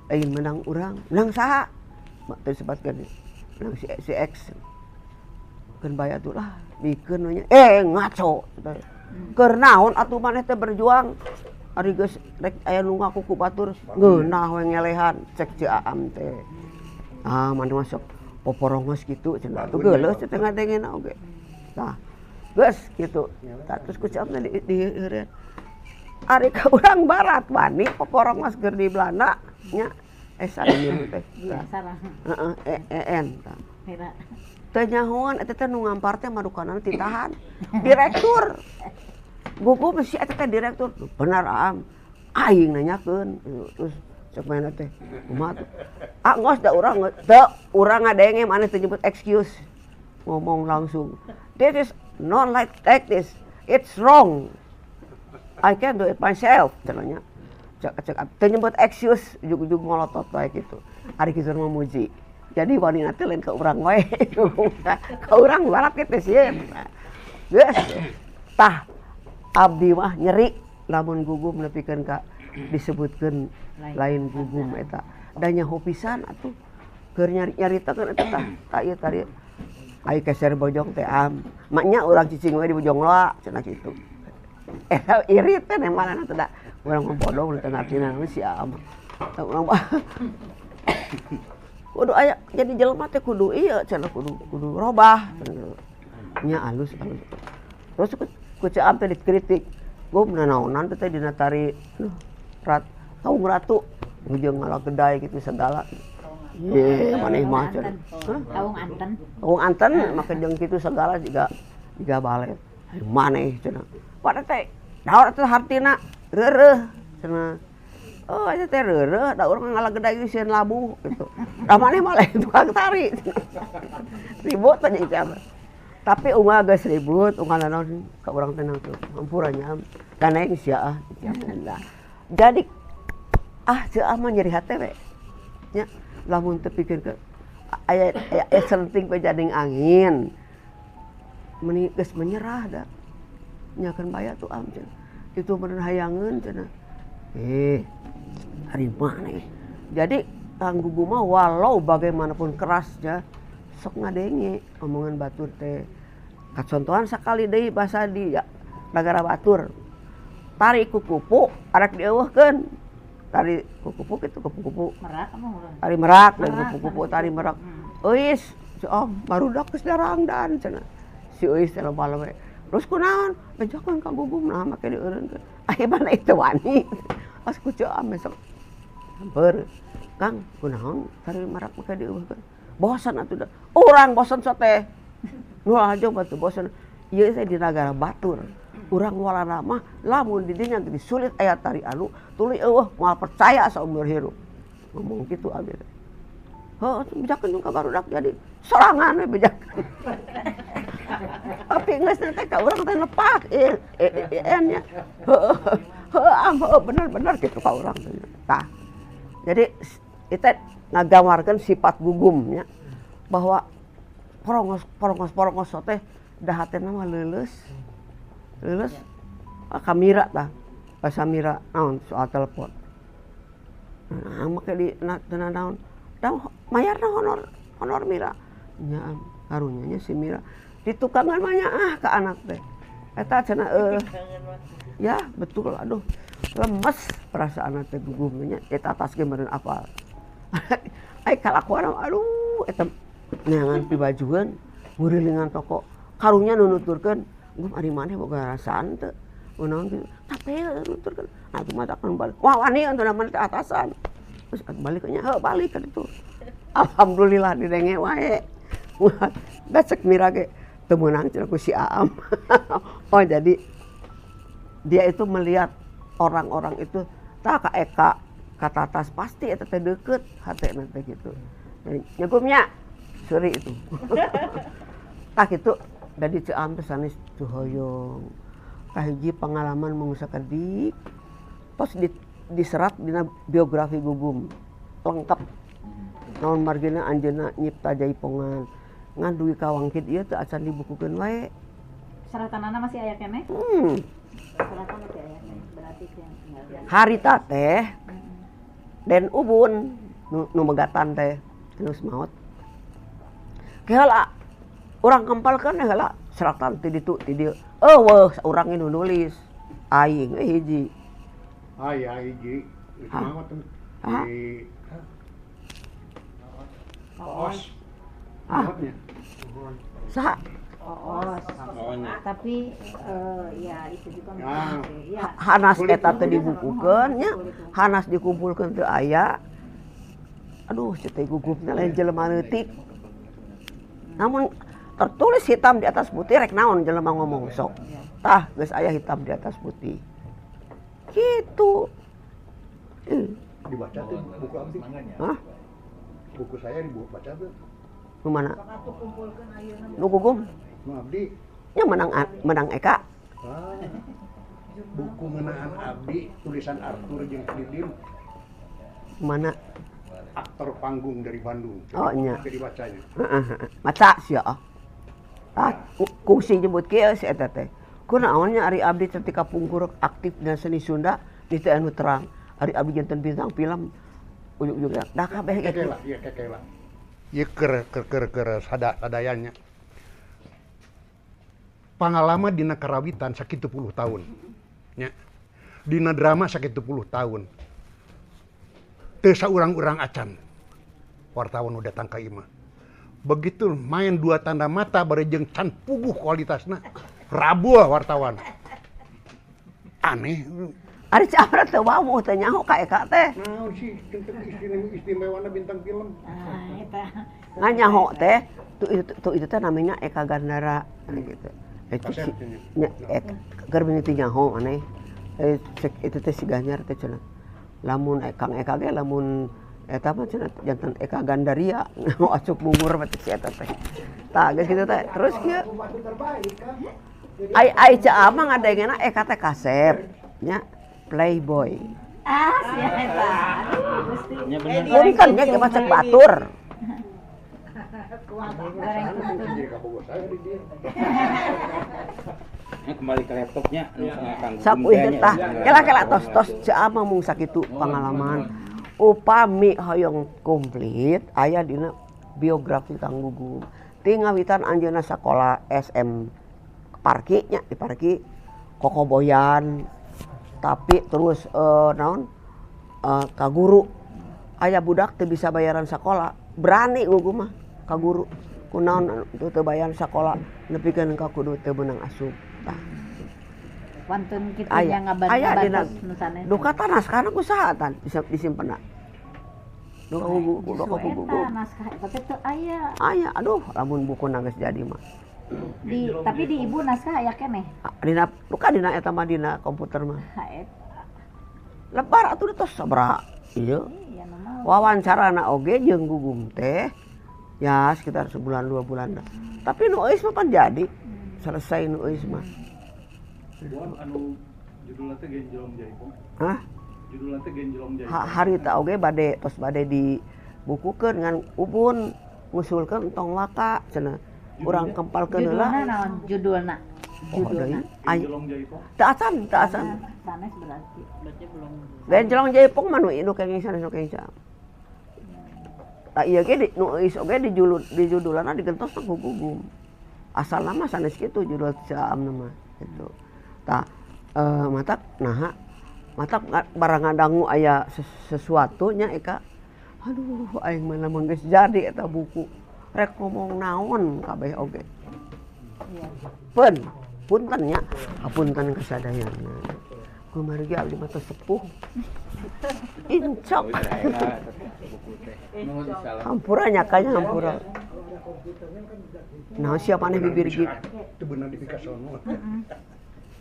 lain menang urang, menang saha? Teu disebutkeun. Menang si X. Keun bae atuh lah, bikeun we nya. Ngaco. Keur naon atuh maneh teh berjuang? Ari geus rek aya nu ngaku ku batur, ngeunah we ngelehan cek Ceu Aam teh. Ah, maneh mah sok poporongos kitu cenah. Atuh geuleuh teh ngadengena oge. Tah, geus kitu. Tah terus ku Ceu Aam teh diheureun. Ari ka urang barat wani poporongos keur di Belanda nya sari teh. Heeh, en tah. Teu nyahoan eta teh nu ngampar teh madukanana titahan. Direktur. Gugum si eta teh direktur. Benar Am. Aing nanyakeun terus cek mana teh. Kumaha tuh? Ah ngos da urang teu urang ngadenge maneh teu nyebut excuse. Ngomong langsung. This is not like this. It's wrong. I can do it myself cenah nya. Cek teu nyebut excuse ujug-ujug ngolotot wae kitu. Ari kitu mah muji. Jadi wanina teh lain ka urang wae. Ka urang barat kitu sieun. Geus. Tah abdi mah nyeri lamun Gugum nepikeun ka disebutkeun lain Gugum eta. Da nyaho pisan atuh keur nyari-nyaritakeun eta tah. Tah ieu tadi ai keser bojong teh am. Maknya urang cicing we di Bojong Loa cenah kitu. Eta irit teh mana teh da. Urang mah bodoh teu ngartina si Aam. Urang mah kudu aya jadi jelema teh kudu ieu cenah kudu robah. Nya alus alus. Terus ku Ceu Am teh dikritik. Gum nanaonan teh dina tari rat kaung ratu jeung ngalagedai gitu segala. Ye maneh mah cenah. Kaung anten. Kaung anten make jeung kitu segala jiga balet. Maneh cenah. Pada teh naon atuh hartina reureuh cenah. Oh eta teh reureuh da urang ngalagedai sieun labuh gitu. Da maneh mah lain tukang tari. Ribut aja itu apa. Tapi unggal geus ribut, unggal naon ka urang teh nangtu. Hampura nya ganeng sia ah. Jadi ah Ceu Am mah nyeri hate we. Nya lamun teu pikirkeun aya aya senting we jading angin. Meni geus menyerah da. Nya keun baya tuh am cenah. Itu bener hayangeun cenah. Hari mana? Jadi Kang Gugum mah walau bagaimanapun kerasnya sok ngadenge omongan batur teh. Kacontohan sakali deui basa di nagara batur. Tari kukupu arek dieuweuhkeun. Tari kukupu kitu kupu-kupu. Merak apa urang? Tari merak dan kupu-kupu tari merak. Euis, oh barudak geus darangdan cenah. Si Euis teh loba we. Terus kunaon? Bejakeun ka Gugum nah make dieureunkeun. Aya mana itu wani. Pas ku Ceu Am besok. Samper. Kang, kunaon tari merak make dieuweuhkeun? Bosan atuh da. Urang bosan teh. Nu aja batu bosan. Ieu teh di nagara batur. Urang walana mah lamun di dinya geus sulit aya tari anu tuluy eueuh moal percaya saumur hirup. Ngomong kitu abdi teh. Heuh, bejakeun ka barudak jadi sorangan we bejakeun. Tapi geus teh ka urang teh lepak nya. Heuh, heuh am heuh bener-bener kitu ka urang teh. Tah. Jadi itu ngagambarkeun sifat Gugum nya bahwa porongos teh da hatena mah leuleus. Leuleus ka Mira tah. Basa Mira naon soal telepon. Nah, make di teu naon. Da mayarna honor Mira. Nya karunya nya si Mira di tukangan mah nya ah ka anak teh. Eta cenah ya betul aduh lemes perasaan teh Gugum nya eta atas ge meureun apal. Ai kalakuan aduh eta neangan pibajueun ngurilingan toko karunya nu nuturkeun gum ari maneh boga rasaan teu kunaon kitu tapi nuturkeun atuh matakan balik wah wani atuh maneh teh atasan terus balik nya heuh balik ka ditu alhamdulillah didenge wae da cek Mira ge teu meunang cenah ku si Aam. Oh jadi dia itu melihat orang-orang itu tah ka Eka ka Tatas pasti eta teh deukeut hatena teh kitu. Nya Gum nya seuri itu. Tah kitu dari Ceu Am teh sanes teu hoyong. Kahiji pengalaman mung sakedik tos diserat dina biografi Gugum lengkap. Naon margina anjeunna nyipta jaipongan. Ngan dugi ka wangkit ieu teu acan dibukukeun wae. Seratanana masih aya keneh? Seratan masih aya keneh. Berarti yang tinggal. Harita teh Den Ubun nu megatan teh geus maot. Heula urang kempalkeun heula seratan ti ditu ti dieu. Eueuh urang nu nulis. Aing we hiji. Aya hiji. Geus maot di Oos. Saha? Oos. Tapi ya itu juga ya. Hanas eta teh dibukukeun nya, hanas dikumpulkeun teu aya. Aduh, si teh Gugumna lain jelema leutik. Namun tertulis hitam di atas putih rek naon jelema ngomong sok. Tah geus aya hitam di atas putih. Gitu. Dibaca tuh buku abdi. Hah? Buku saya dibaca tuh. Nu mana? Nu Gugum? Nu abdi. Nya menang Eka. Ah, buku ngeunaan abdi tulisan Arthur jeung Didim. Mana? Aktor panggung dari Bandung. Oh nya. Jadi bacanya. Heeh, maca sia ah. Tah kungsi nyebut kieu si eta teh. Kunaon nya ari abdi teh kapungkur aktif dina seni Sunda di teu anu terang. Ari abdi janten bintang film ujug-ujug da kabeh gitu. Kekela, ieu kekela. Ieu keur sadayanya. Pangalaman dina karawitan sakitu puluh tahun. Nya. Dina drama sakitu puluh tahun. Teu saurang-urang acan. Wartawan nu datang ka imah. Begitu main dua tanda mata bari jeung can puguh kualitasna. Rabuh wartawan. Aneh. Ari Camra teu wawuh teh nyaho ka Eka teh. Naon sih istimewana bintang film. Ah, eta. Nganyaho teh tuh itu teh namanya Eka Gandara gitu. Itu si nya Eka keur mimiti nyaho aneh. Itu teh si Ganjar teh cenah. Lamun Kang Eka ge lamun eta mah cenah janten Eka Gandaria mau acuk bungur mah si eta teh. Tah geus kitu teh. Terus kieu. Ai ai Ca Amang ngadengena Eka teh kasep nya playboy. Ah, sia eta. Aduh, Gusti. Nya bener. Punten nya ge macet batur. Nya kembali ke laptopnya anu Kang Sok Gugum teh uih nya. tah. Kela-kela tos-tos Ca Amang mung sakitu pangalaman. Upami hoyong komplit aya dina biografi Kang Gugum. Ti ngawitan anjeunna sakola SM Parki nya di Parki kokoboyan tapi terus naon ka guru aya budak teu bisa bayaran sakola berani Gugum mah ka guru kunaon teu bayaran sakola nepikeun ka kudu teu meunang asup tah. Wantun kitu Aya, nya aya dina ngabantos nu sanes. duka tanah sekarang usaha tan bisa disimpenna. Duka Justru duka eta Gugum. naskah eta teh teu aya. Aya aduh lamun bukuna geus jadi mah. Di tapi di ibu naskah aya keneh. Dina duka dina eta mah dina komputer mah. Ha eta. Lebar atuh tos sabaraha ieu. Iya nu mah. Wawancarana oge jeung Gugum teh ya sekitar sebulan 2 bulan lah. Tapi nu euis mah pan jadi. Selesai nu euis mah. Buan anu judulna teh Genjlong Jaipong. Hah? Judulna teh Genjlong Jaipong. Harita oge bade tos bade dibukukeun ngan Ubun ngusulkeun tong waka cenah. Urang kempalkeun heula. Judulna naon? Judulna. Oh, Judulna. deui. Ay, Genjlong Jaipong. teu acan, teu acan. Sanes berarti. Berarti belum. Genjlong Jaipong mah nu nu kenging sanes nu kenging sanes. Tah ieu ge di nu euis oge di judulana digentos ku Gugum. Asalna mah sanes kitu judul Caamna mah gitu. Tah matak naha matak barang ngadangu aya sesuatu nya Eka. Aduh aing mah lamun geus jadi eta buku rek ngomong naon kabeh oge. Pen punten nya hapunten kasadayana. Kumargi abdi mah tos sepuh. Incok. Hampura nya kanya hampura. Nah siapa aneh bibir gitu. Itu benar di Pikasono.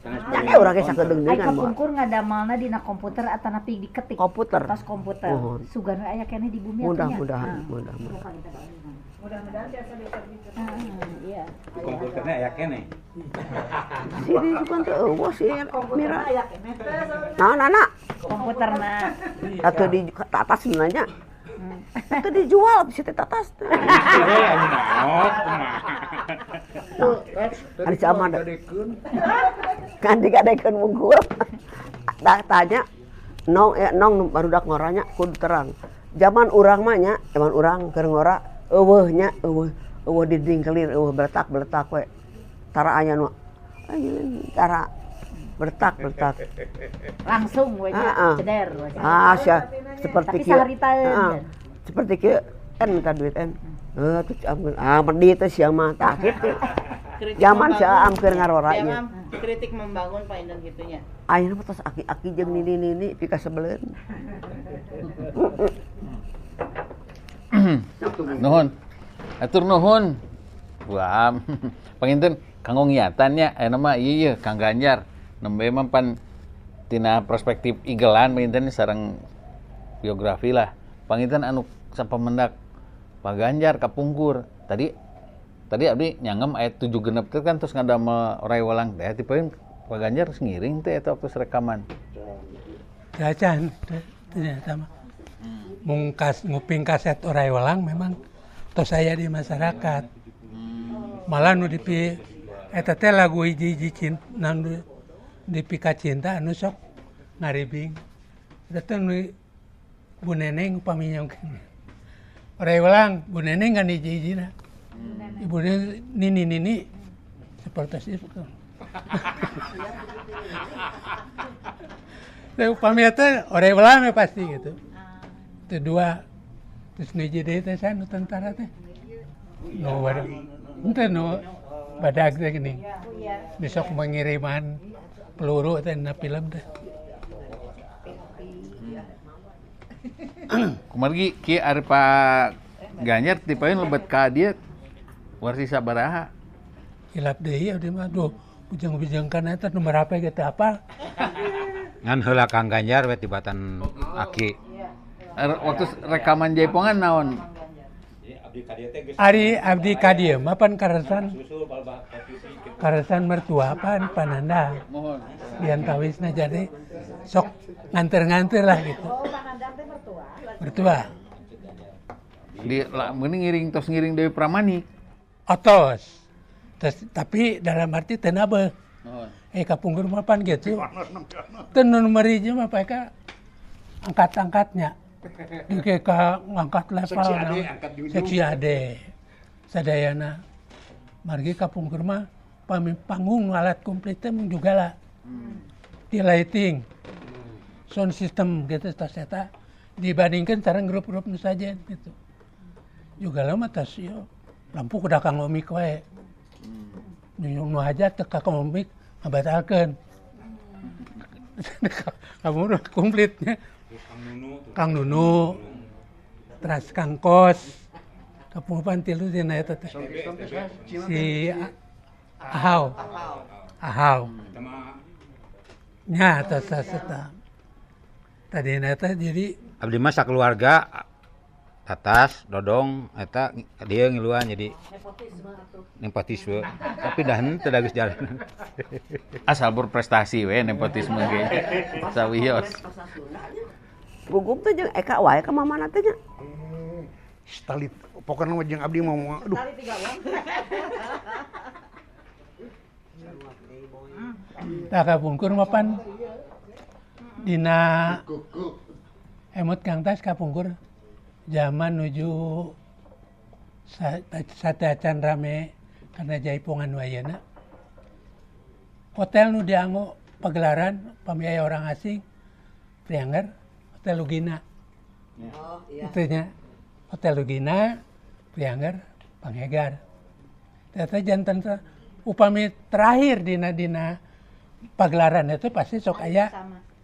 Nya ge urang ge sakedeung Ai dengan mah. kapungkur ngadamelna dina komputer atanapi diketik. Komputer. Tos komputer. Mohon. Sugan we aya keneh di bumi atuh nya. Mudah-mudahan, Ah. mudah-mudahan. Mudah-mudahan biasa diterbitkan. Ah, iya. Di komputernya aya keneh. Sini sugan teu eueuh sih Mira. Aya keneh teh. Naon anak? Komputerna. Atau di tatas nanya. Atau dijual bisa di tatas. Ari si Amanda. Kan digadekeun wungkul. Tah tanya nong nong barudak ngoranya kudu terang. Zaman urang mah nya, zaman urang keur ngora eueuh nya, eueuh eueuh dinding kelir, eueuh beletak-beletak we. Tara aya nu tara bertak-bertak. Langsung we nya, Heeh. ceder we. Ah, sia seperti Tapi kieu. saharitaeun, Heeh. kan? Seperti kieu en minta duit en. Heuh tuh ampun. Ah, medit teh sia mah tah kitu. Kritik Zaman membangun. si Aam keur ngarora Ya, ieu. Mam, kritik membangun Pak Indan gitunya. Ayeuna mah tos aki-aki jeung nini-nini pikasebeleun. Nuhun. Atur nuhun. Wah, panginten kanggo ngiatan nya ayeuna mah ieu yeuh Kang Ganjar. Nembe mah pan tina perspektif igelan panginten sareng biografi lah. Panginten anu sapamendak Pak Ganjar kapungkur. Tadi tadi abdi nyanggem aya 7 genep teh kan terus ngadamel orai walang teh tipeun Pak Ganjar geus ngiring teh eta waktu rekaman. Cacan ternyata mah. Mungkas nguping kaset orai walang memang tos saya di masyarakat. Malah nu dipi eta teh lagu hiji-hiji cinta nu dipika cinta anu sok ngaribing. Eta teh nu Bu Neneng upami nyongkeun. Orai walang Bu Neneng kan hiji-hijina. Ibu Neneng nini-nini seperti itu. Upami eta oray welang pasti gitu. Itu dua. Terus nu hiji deui teh saha nu tentara teh? Nu badag. Henteu nu badag teh geuning. Besok mengiriman peluru teh na film teh. Kumargi kieu ari Pak Ganjar tipayun lebet ka dieu warsi sabaraha? Hilap deui abdi mah duh bujang-bujang kana eta nomor HP ge teu apal. Ngan heula Kang Ganjar we tibatan aki. Waktu rekaman jaipongan naon? Ari abdi ka dieu mah pan karasan mertua pan Pananda. Diantawisna jadi sok nganter-nganter lah gitu. Oh, Panandang teh mertua. Mertua. Di meuning ngiring tos ngiring Dewi Pramanik. Otos. Terus, tapi dalam arti teu nabeuh. Kapungkur mah pan gitu. Teu nu nomor hiji mah paeka angkat-angkatnya. Duke ka ngangkat level. Seksi AD, angkat di ujung. Seksi AD. Sadayana. Margi kapungkur mah pami panggung alat komplit teh mung juga lah. Di lighting, sound system gitu tos eta dibandingkan sareng grup-grup nu sajen gitu. Juga lah mah tos ieu lampu kuda Kang Omik wae. Nu hajat teu ka Kang Omik ngabatalkeun. Kamu udah komplitnya. Kang Nunu, terus Kang Kos, kapungkur tilu dina eta teh. Si Ahau. Ahau. Nya atas eta. Tadi eta jadi abdi mah sakeluarga Tatas, Dodong eta dia ngiluan jadi nepotisme. Tapi dah henteu da geus jalan. Asal berprestasi we nepotisme ge. Sawios. Gugum teh jeung Eka wae ka mamana teh nya. Setalit pokona mah jeung abdi mau aduh. Tah kapungkur mah pan dina emut Kang Tas kapungkur zaman nuju sateuacan rame karena jaipongan nu ayeuna. Hotel nu dianggo pagelaran pami aya orang asing Prianger Hotel Lugina. Oh, iya. Itu nya Hotel Lugina Prianger Panghegar. Eta janten upami terakhir dina pagelaran itu pasti sok aya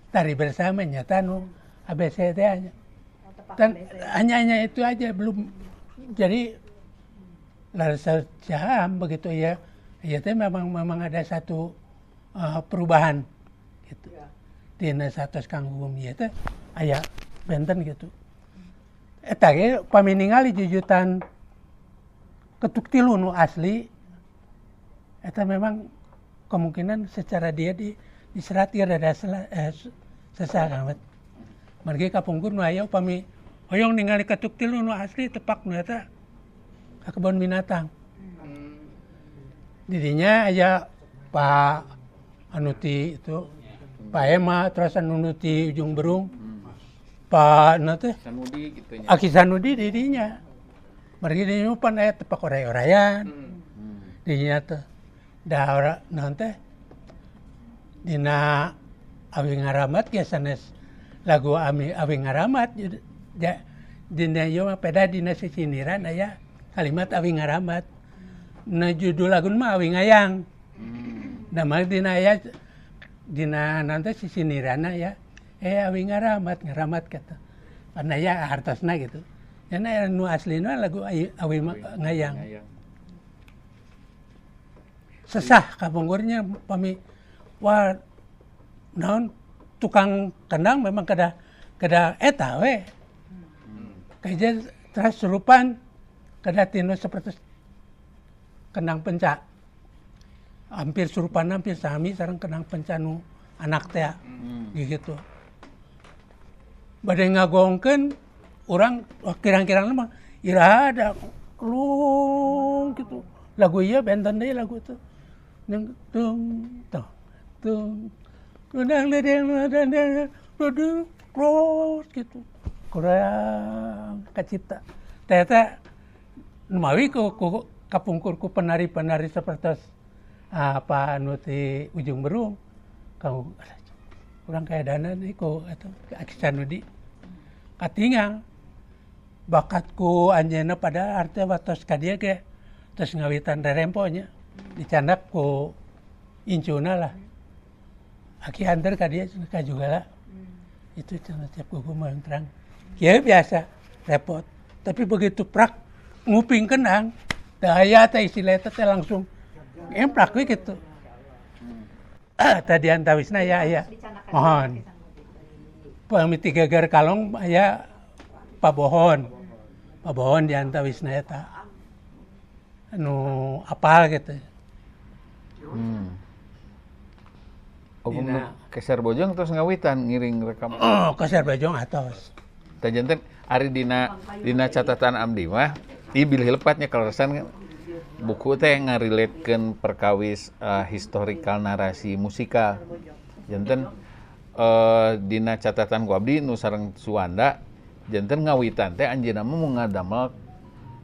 tari bersama nyata nu ABC teh nya. Dan hanya itu aja belum jadi larasa jam begitu ya. Ya teh memang ada satu perubahan gitu. Dina satos Kang Gugum ieu teh aya benten gitu. Eta ge pami ningali jujutan ketuk tilu nu asli eta memang kemungkinan secara dia diserat ieu rada sesah banget. Margi kapungkur nu aya upami hoyong ningali ketuk tilu nu asli tepak nu eta ka kebon binatang. Didinya aya Pak Anuti itu, Pak Ema terus anu ti Ujung Berung, Pak nu teh Sanudi kitu nya. Aki Sanudi didinya. Margi didinya pan aya tepak oray-orayan. Didinya teh da ora naon teh dina Awi Ngaramat ge sanes lagu Awi Ngaramat ja, dina ieu mah peda dina sisiniran aya kalimat Awi Ngaramat. Na judul lagu mah Awi Ngayang. Nah mah dina aya dina nanti sisinirana ya Awi Ngaramat ngaramat kata. Karena ya hartosna gitu. Nya nu aslina lagu Awi Ngayang. Sesah kapungkurnya pami wah naon tukang kendang memang kada eta we. Kaja terus serupan kada tinu seperti kendang pencak. Hampir surupan hampir sami sareng kendang pencak nu anak teh gitu. Bade ngagongkeun urang kirang-kirang mah iraha ada klung gitu. Lagu ieu benten deui lagu itu. Neng tung tung tung tung tung gitu. Kurang kacipta. Teh mawi ku kapungkur ku penari-penari seperti apa anu ti Ujung Berung. Kau Urang kaedanan ku atau Aki Sanudi. Katingal bakat ku anjeunna pada artinya watos ka dieu ge tos ngawitan rerempo nya. Dicandak ku incuna lah. Aki anter ka dieu cenah ka Jugala. Itu cenah tiap Gugum mah terang. Kieu biasa repot. Tapi begitu prak nguping kendang, teu aya teh istilah eta teh langsung emplak we gitu. Tadi antawisna ya aya. Mohon. Pamit geger kalong aya pabohon. Pabohon di antawisna eta. Anu apal gitu. Oh, Keser Bojong terus ngawitan ngiring rekam. Oh, Keser Bojong atos. Tah janten ari dina dina catatan abdi mah ieu bilih lepatnya kaleresan buku teh ngariletkeun perkawis historical narasi musikal. Janten dina catatan ku abdi nu sareng Suwanda janten ngawitan teh anjeunna mah mau ngadamel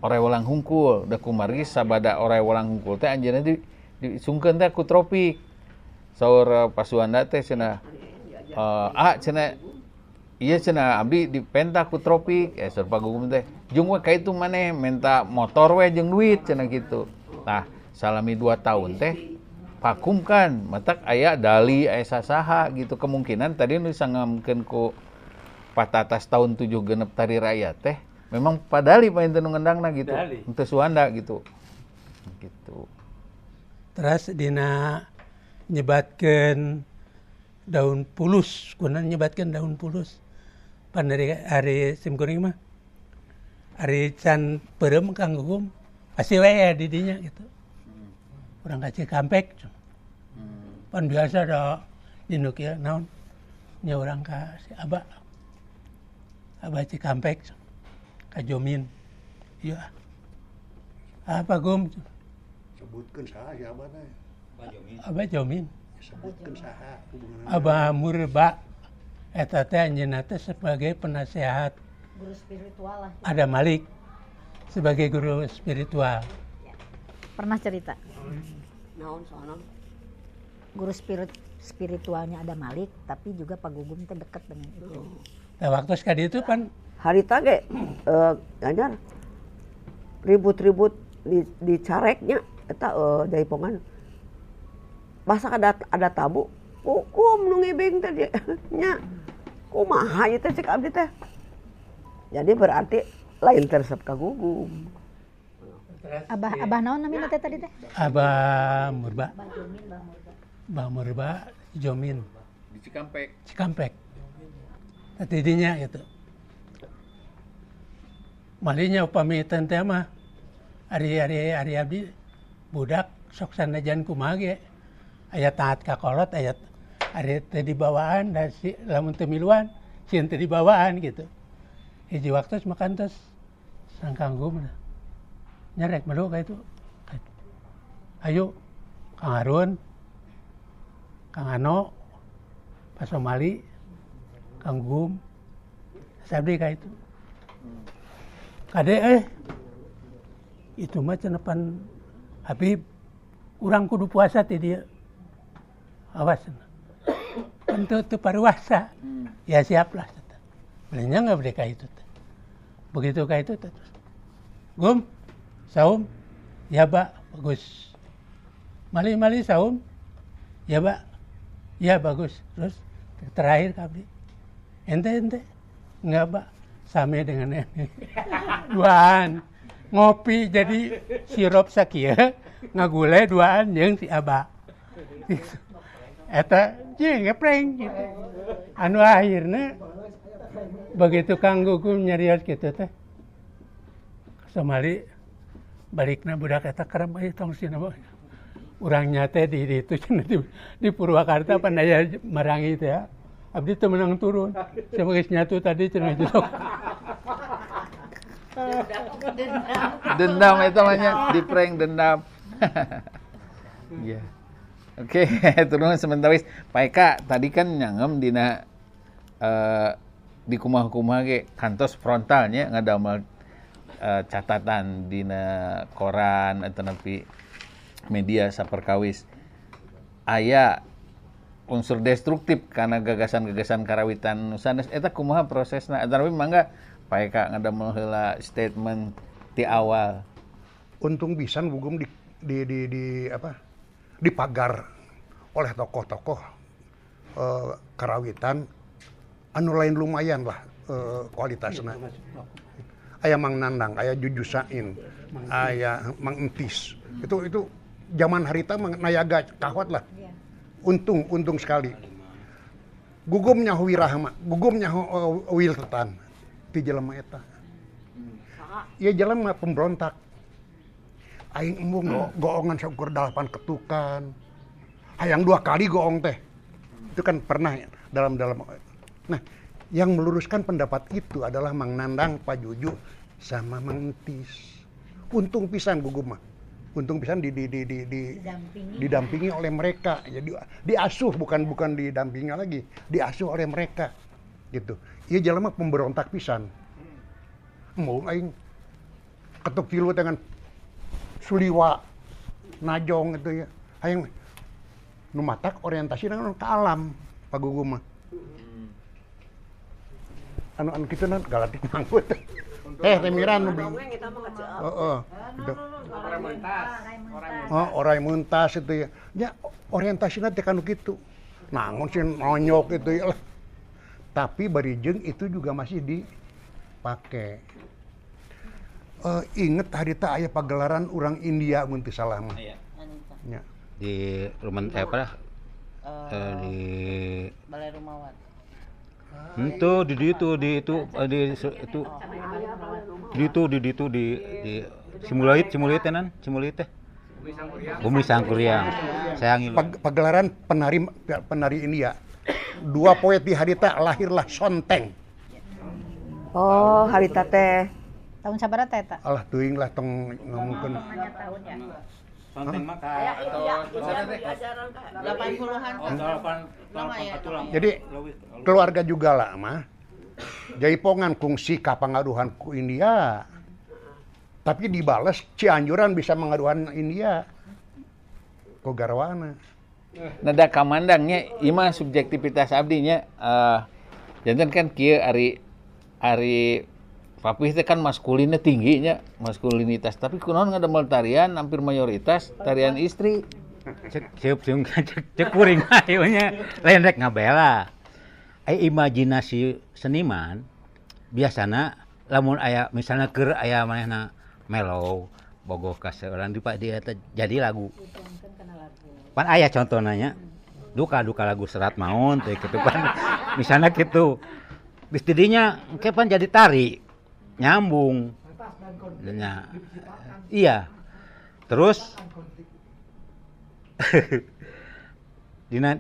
orai welang hungkul. Da kumargi sabada orai welang hungkul teh anjeunna disungkeun teh ku Tropik. Saur Pak Suwanda teh cenah cenah iya cenah abdi dipenta ku Tropik. Saur Pak Gugum teh jung we ka itu maneh menta motor we jeung duit cenah kitu. Tah salami 2 tahun teh vakum kan matak aya dali aya sasaha gitu kemungkinan tadi nu disangamkeun ku patatas tahun 7 genep tari rakyat teh memang padali painten nu ngendangna gitu henteu Suwanda gitu. Gitu. Terus dina nyebatkeun daun pulus, kunan nyebatkeun daun pulus. Pan dari ari simkuring mah ari can peureum Kang Gugum pasti we aya di dinya gitu. Urang ka Cikampek. Pan biasa da dinu kieu naon nya urang ka si Abah. Abah Cikampek ka Jomin. Ieu apa Gum? Sebutkeun saha si Abah teh? Abah Jomin. Sebutkeun saha hubunganna. Abah Murba eta teh anjeunna teh sebagai penasehat guru spiritual lah. Ada Malik sebagai guru spiritual. Ya. Pernah cerita? Naon soalna? Guru spiritualnya ada Malik, tapi juga Pak Gugum teh dekat dengan itu. Nah, waktu sekali itu kan harita ge Ganjar ribut-ribut di careknya eta jaipongan. Masa ada tamu, hukum nu ngibing teh nya. Kumaha ieu teh cek abdi teh. Jadi berarti lain tersep ka Gugum. Abah naon namina teh tadi teh? Abah Murba. Abah Murba Jomin. Di Cikampek. Cikampek. Tadinya gitu. Malinya upami teh mah ari abdi budak sok sanajan kumaha ge. Aya taat ka kolot, aya ari teu dibawaan da si lamun teu miluan sieun teu dibawaan gitu. Hiji waktu makan terus sang Kang Gugum nyerek melu ka itu. Ayo Kang Harun, Kang Ano, Pak Somali, Kang Gugum, sabdi ka itu. Kade itu mah cenah pan Habib urang kudu puasa ti dieu. Awas untuk teu paruasa. Ya siaplah. Belinya nggak beli ka itu. Begitu ka itu terus. Gum, saum, ya Pak, bagus. Mali-mali saum, ya Pak, ya bagus. Terus terakhir kabdi, ente, enggak Pak, same dengan ini. Duaan, ngopi jadi sirup sakieu, ngagule duaan jeung si Abah. Eta jeung ngeprank gitu. Anu akhirnya begitu Kang Gugum nyarios gitu teh. Somali balikna budak eta kerem euy tong sina urang teh di itu cenah di Purwakarta pan aya marangi teh ya. Abdi teu meunang turun. Sama geus nyatu tadi cenah jlok. Dendam eta mah nya, di prank dendam. Iya. Oke, turun sementara. Pak Eka, tadi kan nyangem dina di kumaha-kumaha ge kantos frontalnya ngadamel catatan dina koran atau nepi media saperkawis. Aya unsur destruktif karena gagasan-gagasan karawitan sanes eta kumaha prosesna? Tapi mangga Pak Eka ngadamel heula statement ti awal. Untung pisan Gugum di apa? Dipagar oleh tokoh-tokoh karawitan anu lain lumayan lah kualitasna. Aya Mang Nandang, aya Juju Sain, aya Mang Entis. Itu zaman harita Mang Nayaga kahwat lah. Untung sekali. Gugum nyaho wirahama, gugum nyaho wiltetan ti jelema eta. Ieu jelema pemberontak. Aing embung goongan saukur 8 ketukan. Hayang 2 kali goong teh. Itu kan pernah dalam. Nah, yang meluruskan pendapat itu adalah Mang Nandang, Pak Juju, sama Mang Entis. Untung pisan Gugum mah. Untung pisan didampingi oleh mereka. Jadi diasuh, bukan didampingi lagi, diasuh oleh mereka. Gitu. Ieu jelema pemberontak pisan. Embung aing ketuk tilu dengan suliwa najong itu ya. Hayang nu matak orientasi ke alam Pak Gugum mah. Anu kitu nan galatik manggut. Teh miran nu beli. Heeh. Gitu. Oh, orai mentas itu ya. Ya orientasina teh kanu kitu. Nangon sih nonyok itu ya lah. Tapi bari jeung itu juga masih dipakai. Inget harita aya pagelaran urang India mun teu salah mah. Iya. Ya. Di rumah apa? Di Balai Rumawat. Itu di itu di Simulait tenan, Simulait teh. Bumi Sangkuriang. Saya ngilu. Pagelaran penari India. 2 poe di harita lahirlah Sonteng. Oh, harita teh. Tahun sabaraha teh eta? Alah teuing lah tong ngomongkeun. Sonteng mah ka atau 80-an. Jadi keluarga juga lah mah. Jaipongan kungsi kapangaruhan ku India. Tapi dibales Cianjuran bisa mengaruhan India. Ku garwana. Nada kamandangnya ieu mah subjektivitas abdi nya. Janten kan kieu ari Papih teh kan maskulinnya tinggi nya, maskulinitas. Tapi kunaon ngadamel tarian hampir mayoritas tarian istri. Cek cek kuring ieu nya lain rek ngabela. Aya imajinasi seniman biasana lamun aya misalnya keur aya manehna mellow bogoh ka seorang di dia teh jadi lagu. Pan aya contohna nya. Duka lagu serat maun teh kitu pan. Misalnya kitu. Geus di dinya engke pan jadi tari. Nyambung. Nah, iya. Terus dina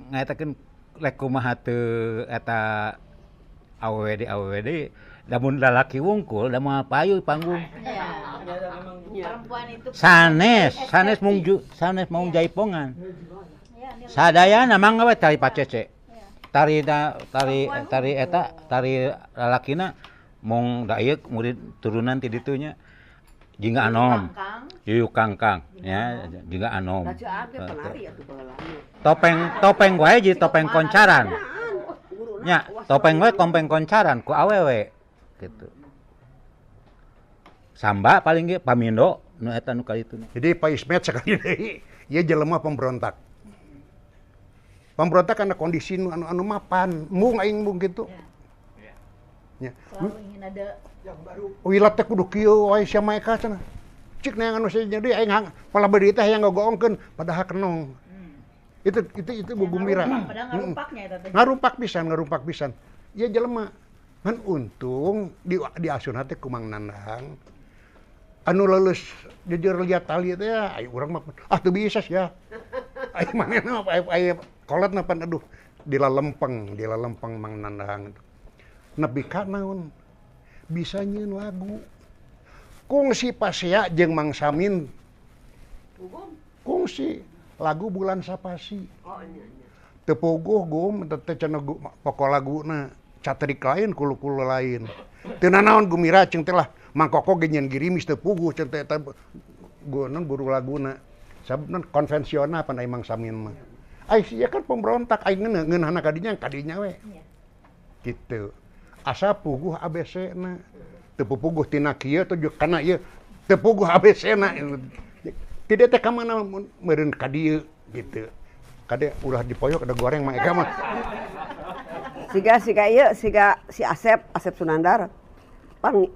ngaetakeun rek kumaha teu eta AWD lamun lalaki wungkul da moal payu panggung. Perempuan itu sanes mung jaipongan. Sadayana mangga we tari pacece. Tari eta tari lalakina mong da ieu murid turunan ti ditu nya jingga anom. Yuyu kangkang ya jingga anom. Topeng wae jadi topeng koncaran. Nya, topeng wae topeng koncaran ku awewe gitu. Samba paling ge pamindo nu eta nu kalitu. Jadi Pak Ismet sekali deui ieu jelema pemberontak. Pemberontak karena kondisi nu anu mapan, mung aing mung kitu. Ya. Selalu ingin ada yang baru. Wilat teh kudu kieu wae sia maeka cenah. Cik neangan nu jadi aing malah beureut teh hayang ngagoongkeun padahal kenong. Itu gugumbira. Padahal ngarumpaknya eta teh. Ngarumpak pisan. Ieu jelema. Ngan untung diasunna teh ku Mang Nandang. Anu leuleus jujur liat tali teh ya, ayo urang mah ah teu bisa sia. Ayo manehna aya kolotna pan aduh dilalempeng Mang Nandang. Nepi ka naon bisa nyieun lagu. Kungsi pasea jeung Mang Samin. Kungsi lagu Bulan Sapasi. Teu puguh gum teh cenah pokok laguna catrik lain kulu-kulu lain. Teu nanaon gumira ceung teh lah Mang Koko ge nyieun girimis teu puguh ceung teh eta guru laguna. Sabab konvensional pan Mang Samin mah. Ai sia kan pemberontak, aing ngeunahna kadinya kadinya we. Gitu. Asa puguh ABC-na. Teu puguh tina kieu tuju kana ieu. Teu puguh ABC-na. Tidak teh ka mana meureun ka dieu gitu. Kade ulah dipoyok ada goreng mah eka mah. Siga siga ieu siga si Asep, Asep Sunandar. Pan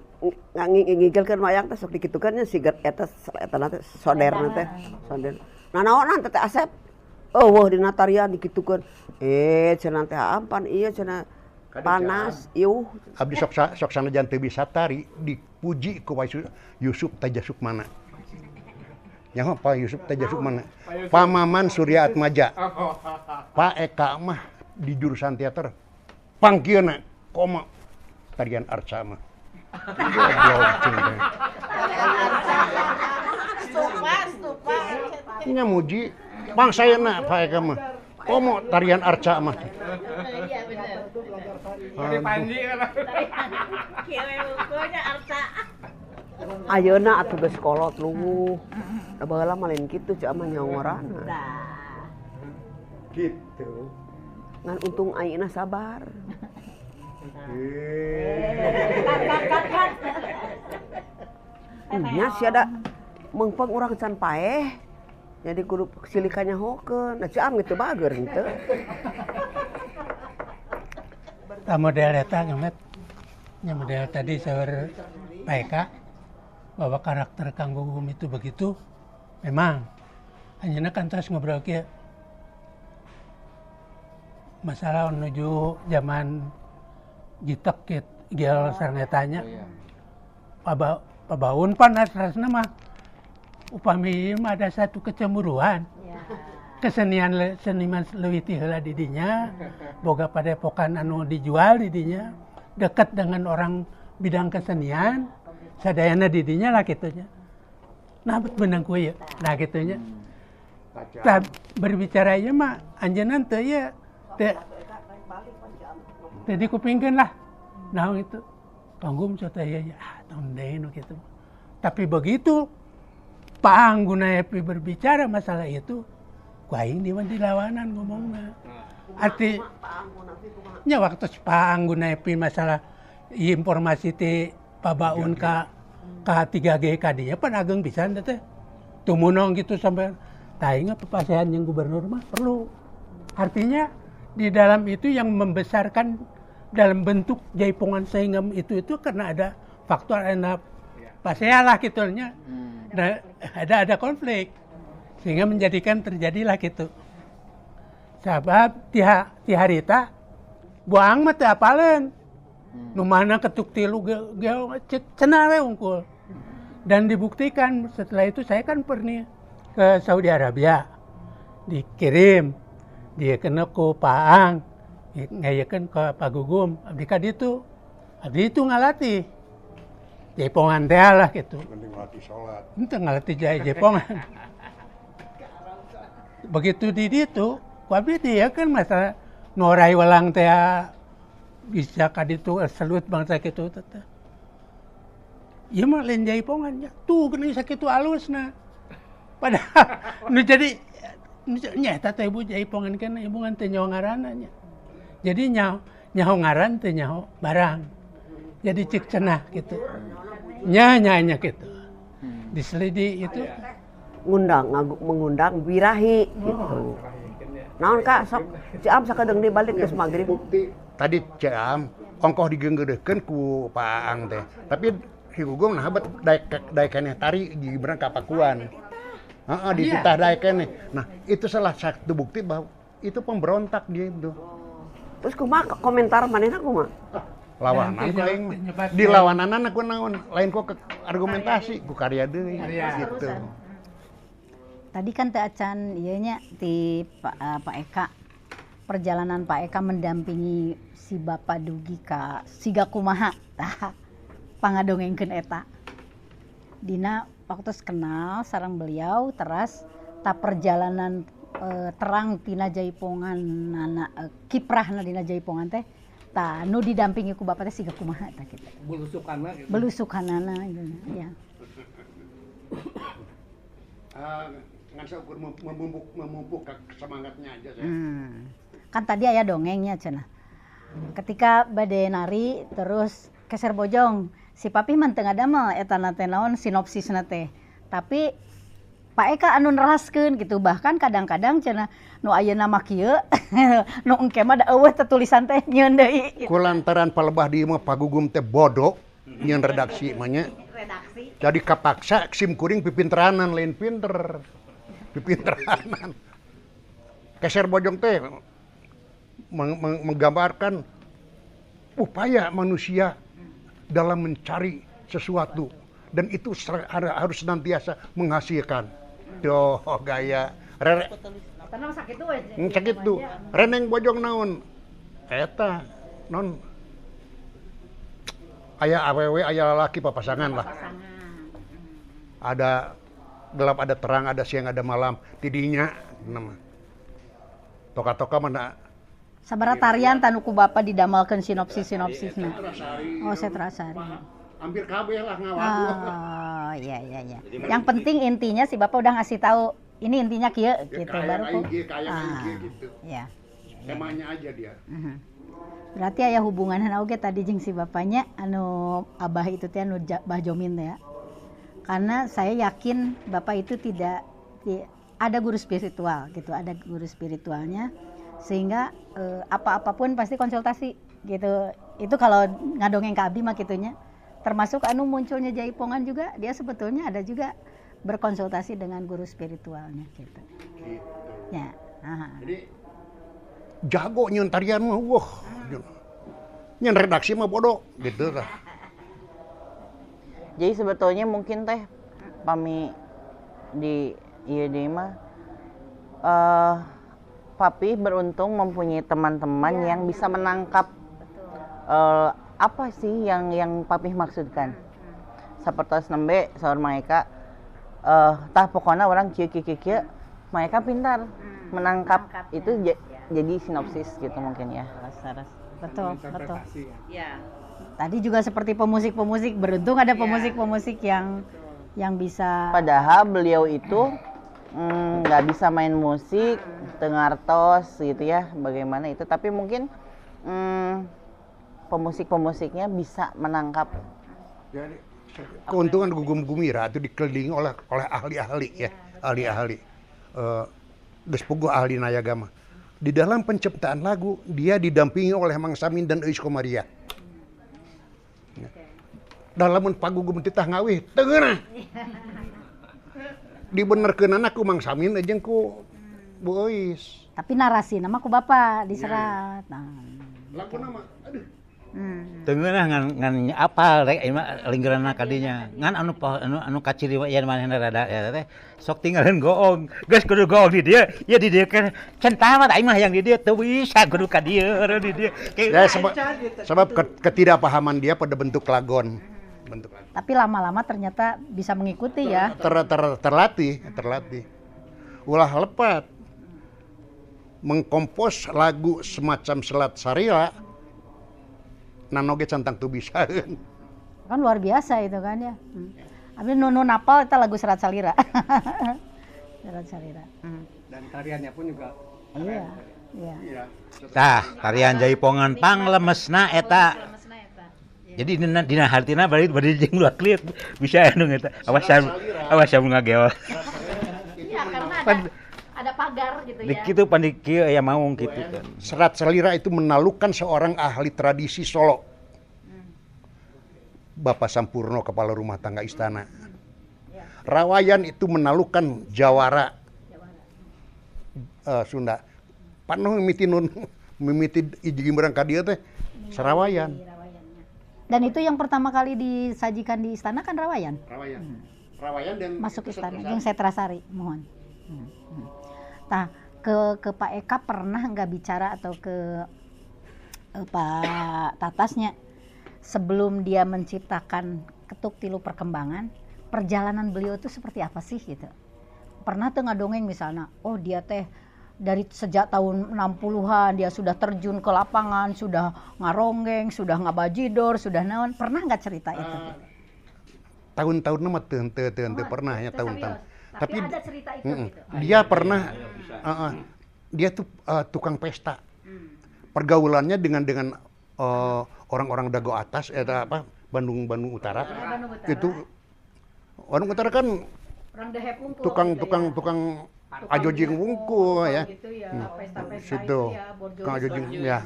ngigelkeun wayang teh sok dikitukeun nya siga eta eta teh soderna teh, soder. Nanaonan teh Asep? Eueuh dina tarian dikitukeun. Eh cenah teh ampan ieu cenah panas iuh. Abdi sok sok sanajan teu bisa tari dipuji ku Yusuf Tejasukmana. Nyaho Pak Yusuf Tejasukmana. Pak Maman Surya Atmaja. Pak Eka mah di jurusan teater. Pangkieuna koma tarian arca mah. Nya muji pangsayana Pak Eka mah. Komo tarian arca mah. Iya bener. Tari panji kan. Arca. Ayeuna atuh geus kolot luwuh. Da baheula mah lain kitu ceu mah nyaworana. Gitu. Ngan untung ayeuna sabar. Nya sia da meungpeung urang can paeh. Jadi kudu silikanya hokeun. Nah ceu am gitu bager henteu. Tah model eta ngemet. Nya model tadi saur Pak Eka bahwa karakter Kang Gugum itu begitu memang anjeunna kan terus ngobrol kieu masalah menuju zaman gitek gel sareng eta nya. Pabaun pan rasana mah upami mah ada satu kecemburuan. Kesenian seniman leuwih ti heula di dinya, boga padepokan anu dijual di dinya, dekat dengan orang bidang kesenian, sadayana di dinya lah kitunya. Nah, beunang ku ieu. Nah kitunya. Tah berbicara ieu mah anjeunna teu ieu teu teu dikupingkeun lah. Nah itu Kang Gum teh ieu ah tong deui nu kitu. Tapi begitu Pak Anggun Epi berbicara masalah itu, ku aing dilawanan ngomongna. Arti nya waktu Pak Anggun Epi masalah informasi ti Pabaun ka K3G ka dinya pan ageng pisan teh. Tumunong gitu sampai tah ingat pepasean yang gubernur mah perlu. Artinya di dalam itu yang membesarkan dalam bentuk jaipongan sehingga itu karena ada faktor enak pasea lah gitu nya. Nah, ada konflik sehingga menjadikan terjadilah gitu. Sabab ti harita buang mah teu apaleun. Nu mana ketuk tilu ge cenah we unggul. Dan dibuktikan setelah itu saya kan pernah ke Saudi Arabia. Dikirim dia kena ku Paang, ngayekeun ka Pak Gugum, abdi ka ditu. Abdi itu ngalatih. Jaipongan teh lah gitu. Mending ngalatih salat. Henteu ngalatih jaipongan. Begitu di ditu, ku abdi dia kan masalah norai welang teh bisa ka ditu selut bangsa kitu teh. Ieu mah lain jaipongan nya. Tuh geuning sakitu alusna. Padahal nu jadi nya eta teh ibu jaipongan kana ibu ngan teu nyaho ngaranna nya. Jadi nyaho ngaran teu nyaho barang. Jadi cek cenah gitu. Nya nya nya gitu. Diselidi itu mengundang birahi gitu. Naon Kak sok Ciam sakedeung di balik geus magrib. Bukti tadi Ciam ongkoh digeunggeudeukeun ku Pak Aang teh. Tapi si Gugum nah bet daek keneh tari gimana ka Pakuan. Heeh, dititah daek keneh. Nah, itu salah satu bukti bahwa itu pemberontak dia itu. Terus kumaha komentar manehna kumaha? Lawanan ku aing mah. Di lawananana ku naon? Lain ku argumentasi ku karya deui gitu. Tadi kan teu acan ieu nya ti Pak Eka. Perjalanan Pak Eka mendampingi si Bapak dugi ka siga kumaha tah pangadongengkeun eta. Dina waktu kenal sareng beliau teras ta perjalanan terang tina jaipongan nana kiprahna dina jaipongan teh tah nu didampingi ku bapak teh siga kumaha tah kitu. Belusukanna gitu. Belusukanana gitu ya. Ngan saukur memupuk semangatnya aja saya. Kan tadi aya dongengnya cenah. Ketika bade nari terus keser bojong, si papi mah teu ngadamel eta na teh naon sinopsisna teh. Tapi Pak Eka anu neraskeun gitu, bahkan kadang-kadang cenah nu ayeuna mah kieu, nu engke mah da eueuh teh tulisan teh nyieun deui gitu. Kulantaran palebah di imah pagugum teh bodoh nyieun redaksi mah nya. Redaksi. Jadi kapaksa sim kuring pipinteranan lain pinter. Pipinteranan. Keser bojong teh menggambarkan upaya manusia dalam mencari sesuatu dan itu harus senantiasa menghasilkan. Doh gaya rere sakitu reneng bojong naon eta non aya awewe aya lalaki papasangan lah. Ada gelap ada terang ada siang ada malam tidinya nama. Toka-toka mana sabaraha tarian tanu ku bapa didamalkeun sinopsis-sinopsisna. Oh, Setrasari. Hampir kabeh lah ngawadu. Oh, iya iya iya. Yang penting intinya si bapak udah ngasih tahu ini intinya kieu gitu baru ku. Gitu. Iya. Temanya aja dia. Berarti aya hubunganna oge tadi jeung si bapaknya anu abah itu teh anu Bah Jomin teh ya. Karena saya yakin bapak itu tidak ada guru spiritual gitu, ada guru spiritualnya sehingga apa-apapun pasti konsultasi gitu. Itu kalau ngadongeng ke abdi mah kitunya. Termasuk anu munculnya jaipongan juga dia sebetulnya ada juga berkonsultasi dengan guru spiritualnya gitu. Gitu. Ya. Aha. Jadi jago nyeun tarian mah wah. Nyeun redaksi mah bodoh gitu lah. Jadi sebetulnya mungkin teh pami di ieu deui mah papi beruntung mempunyai teman-teman yang bisa menangkap apa sih yang papi maksudkan. Sapertos nembe saur mereka tah pokona orang kieu kieu kieu, mereka pintar menangkap itu jadi sinopsis gitu mungkin ya. Betul, betul. Ya. Tadi juga seperti pemusik-pemusik, beruntung ada pemusik-pemusik yang bisa. Padahal beliau itu nggak bisa main musik, tengartos gitu ya, bagaimana itu. Tapi mungkin pemusik-pemusiknya bisa menangkap. Jadi keuntungan Gugum Gumirai itu dikelilingi oleh ahli-ahli ya, ahli-ahli. Geus puguh ahli nayagama. Di dalam penciptaan lagu dia didampingi oleh Mang Samin dan Euis Komaria. Dalam pagugum titah ngawih teu ngeunah. Dibenerkeunana ku Mang Samin jeung ku Bu Euis. Tapi narasi nama ku bapak diserat. Nah. Lagu nama aduh. Teu ngeunah ngan apal rek ieu mah linggeranna ka dinya. Ngan anu anu anu kaciri yen manehna rada eta teh sok tinggalin goong. Geus kudu goong di dieu, ieu di dieu kan can tamat aing mah yang di dieu teu bisa kudu ka dieu di dieu. Ya sebab ketidakpahaman dia pada bentuk lagon. Bentuk lagon. Tapi lama-lama ternyata bisa mengikuti ya. Terlatih. Ulah lepat. Mengkompos lagu semacam Selat Sarila nanoge cantang tuh bisa kan luar biasa itu kan ya. Abdi nu napal itu lagu Serat Salira. Serat Salira. Dan tariannya pun juga. Iya. Iya. Tah, tarian jaipongan panglemesna eta. Jadi dina hartina bari bari jeung dua klip bisa anu eta. Awas samu ngageol. Iya, karena ada pagar gitu ya. Kitu pandik kieu aya maung kitu kan. Serat Salira itu menalukan seorang ahli tradisi Solo. Bapak Sampurno kepala rumah tangga istana. Rawayan itu menalukan jawara Sunda. Panoh mimiti nun mimiti hiji gimbrang ka dieu teh Sarawayan. Dan itu yang pertama kali disajikan di istana kan Rawayan. Rawayan. Rawayan dan masuk istana jeung Setrasari, mohon. Nah, ke Pak Eka pernah nggak bicara atau ke Pak Tatasnya sebelum dia menciptakan Ketuk Tilu Perkembangan, perjalanan beliau itu seperti apa sih gitu? Pernah tuh ngadongeng misalnya, oh dia teh dari sejak tahun 60-an dia sudah terjun ke lapangan, sudah ngaronggeng, sudah ngabajidor, sudah naon. Pernah nggak cerita itu? Tahun-tahun mah teu pernah ya tahun-tahun. Tapi ada cerita itu gitu. Dia pernah dia tuh tukang pesta. Pergaulannya dengan orang-orang dago atas apa Bandung Utara. Bandung Utara. Itu Bandung Utara kan orang dehep wungkul tukang gitu tukang ya. Tukang ajojing wungkul ya. Gitu ya, pesta-pesta situ. itu ya, borjuis. Tukang ajojing ya.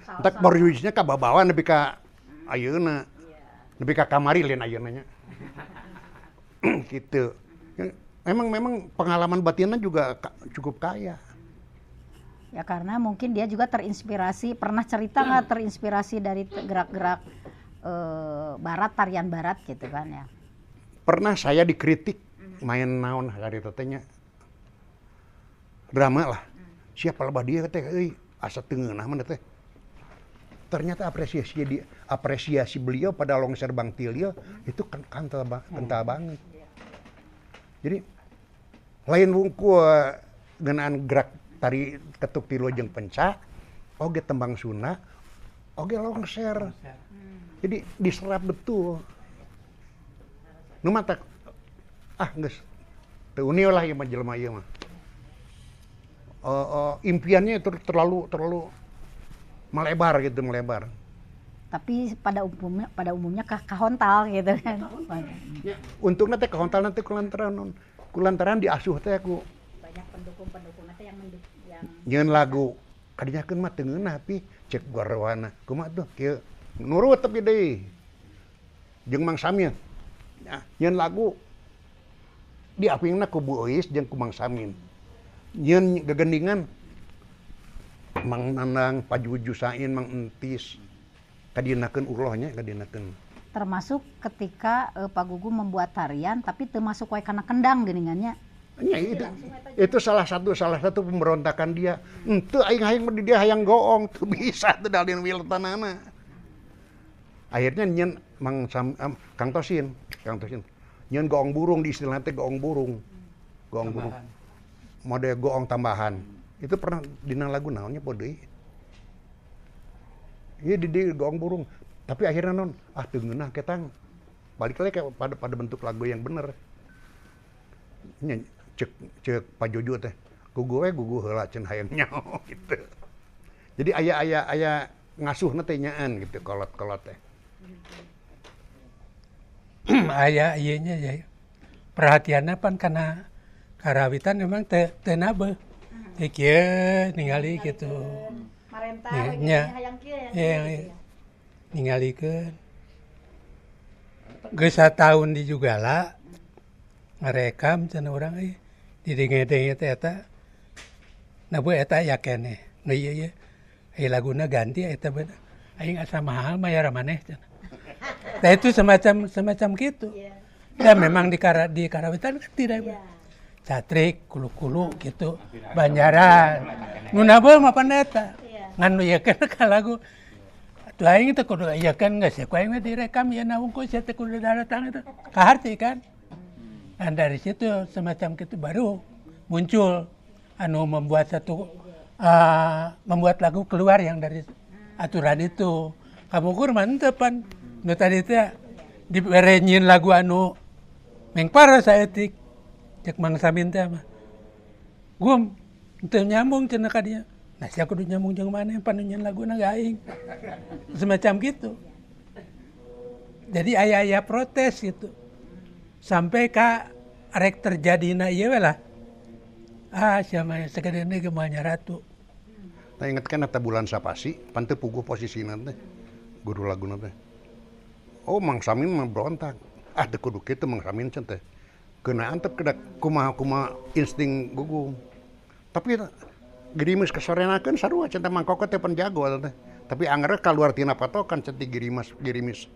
Entak borjuisnya ka babawa nepi ka ayeuna. Nepi ka kamari lain ayeuna nya. Gitu. Memang pengalaman batinnya juga cukup kaya. Ya karena mungkin dia juga terinspirasi, pernah cerita nggak terinspirasi dari gerak-gerak barat, tarian barat gitu kan ya. Pernah saya dikritik main naon hari tetenya drama lah. Siapa lebah dia teh euy asa teu ngeunah mah teh. Ternyata apresiasi beliau pada longser Bang Tilio itu kental banget. Jadi lain wungkul ngeunaan gerak tari ketuk tilu jeung penca, oge tembang Sunda, oge longser. Jadi diserap betul. Nu matak ah geus teu unil lah ieu mah jelema ieu mah. Impiannya itu terlalu melebar gitu, melebar. Tapi pada umumnya kahontal gitu kan. Ya, untungnya teh kahontal nanti kulantaran diasuh teh aku. Banyak pendukung-pendukung teh yang nyeun lagu kadinyakeun mah teu ngeunah pi cek garwana. Kumaha tuh kieu nurut tapi deui. Jeung Mang Samin. Ya, nyeun lagu diapingna ku Bu Euis jeung ku Mang Samin. Nyeun gegendingan Mang Nanang, Pak Juju Sain, Mang Entis. Kadinakeun ulohnya, kadinakeun. Termasuk ketika Pak Gugum membuat tarian tapi teu masuk wae kana kendang geuningannya. Ya, itu salah satu pemberontakan dia. Henteu aing hayang mah di dia hayang goong, teu bisa teu dalin wiletanana. Akhirnya nyeun Mang Kang Tosin. Nyeun goong burung di istilahna teh goong burung. Goong burung. Mode goong tambahan. Itu pernah dina lagu naonnya po deui. Iya di goong burung. Tapi akhirnya non teu ngeunah ketang. Balik lagi pada bentuk lagu yang bener. Nya cek Pak Jojo teh gugu we gugu heula ceun hayang nyaho gitu. Jadi aya ngasuhna teh nyaan gitu kolot-kolot teh. Aya ieu nya ya. Perhatianna pan kana karawitan memang teu nabeuh. Teu kieu ningali gitu. Marentah nya hayang kieu ya. Ningalikeun. Geus sataun di Jugala ngarekam cenah urang euy didenge-denge teh eta. Nabu eta aya keneh. Nu ieu ieu aya laguna ganti eta bener. Aing asa mahal mayar maneh cenah. Nah itu semacam gitu. Ya memang di karawitan kan tidak. Catrik, kulu-kulu gitu, banjaran. Nu nabeuh mah pan eta. Ngan nu ieu ka lagu atuh aing teh kudu ieu kan geus ku aing mah direkam ieu na wungkul sia teh kudu daratang eta. Kaharti kan. Dan dari situ semacam itu baru muncul anu membuat satu membuat lagu keluar yang dari aturan itu. Kamukur mah henteu pan nu tadi teh dibere nyieun lagu anu mengpar saeutik. Cek Mang Samin teh mah. Gum teu nyambung cenah ka dieu. Nah sia kudu nyambung jeung maneh pan nu nyieun laguna ge aing. Semacam gitu. Jadi aya-aya protes gitu. Sampai ka rek terjadina ieu we lah. Ah sia mah sagedeuna ge moal nyaratu. Nah inget kan eta bulan sapasi pan teu puguh posisina teh. Guru laguna teh. Oh Mang Samin mah berontak. Ah teu kudu kitu Mang Samin cenah teh. Keuna antep kedak kumaha insting Gugum. Tapi gerimis kesorenakeun sarua cenah Mang Koko teh pan jago teh. Tapi angger kaluar tina patokan cenah gerimis.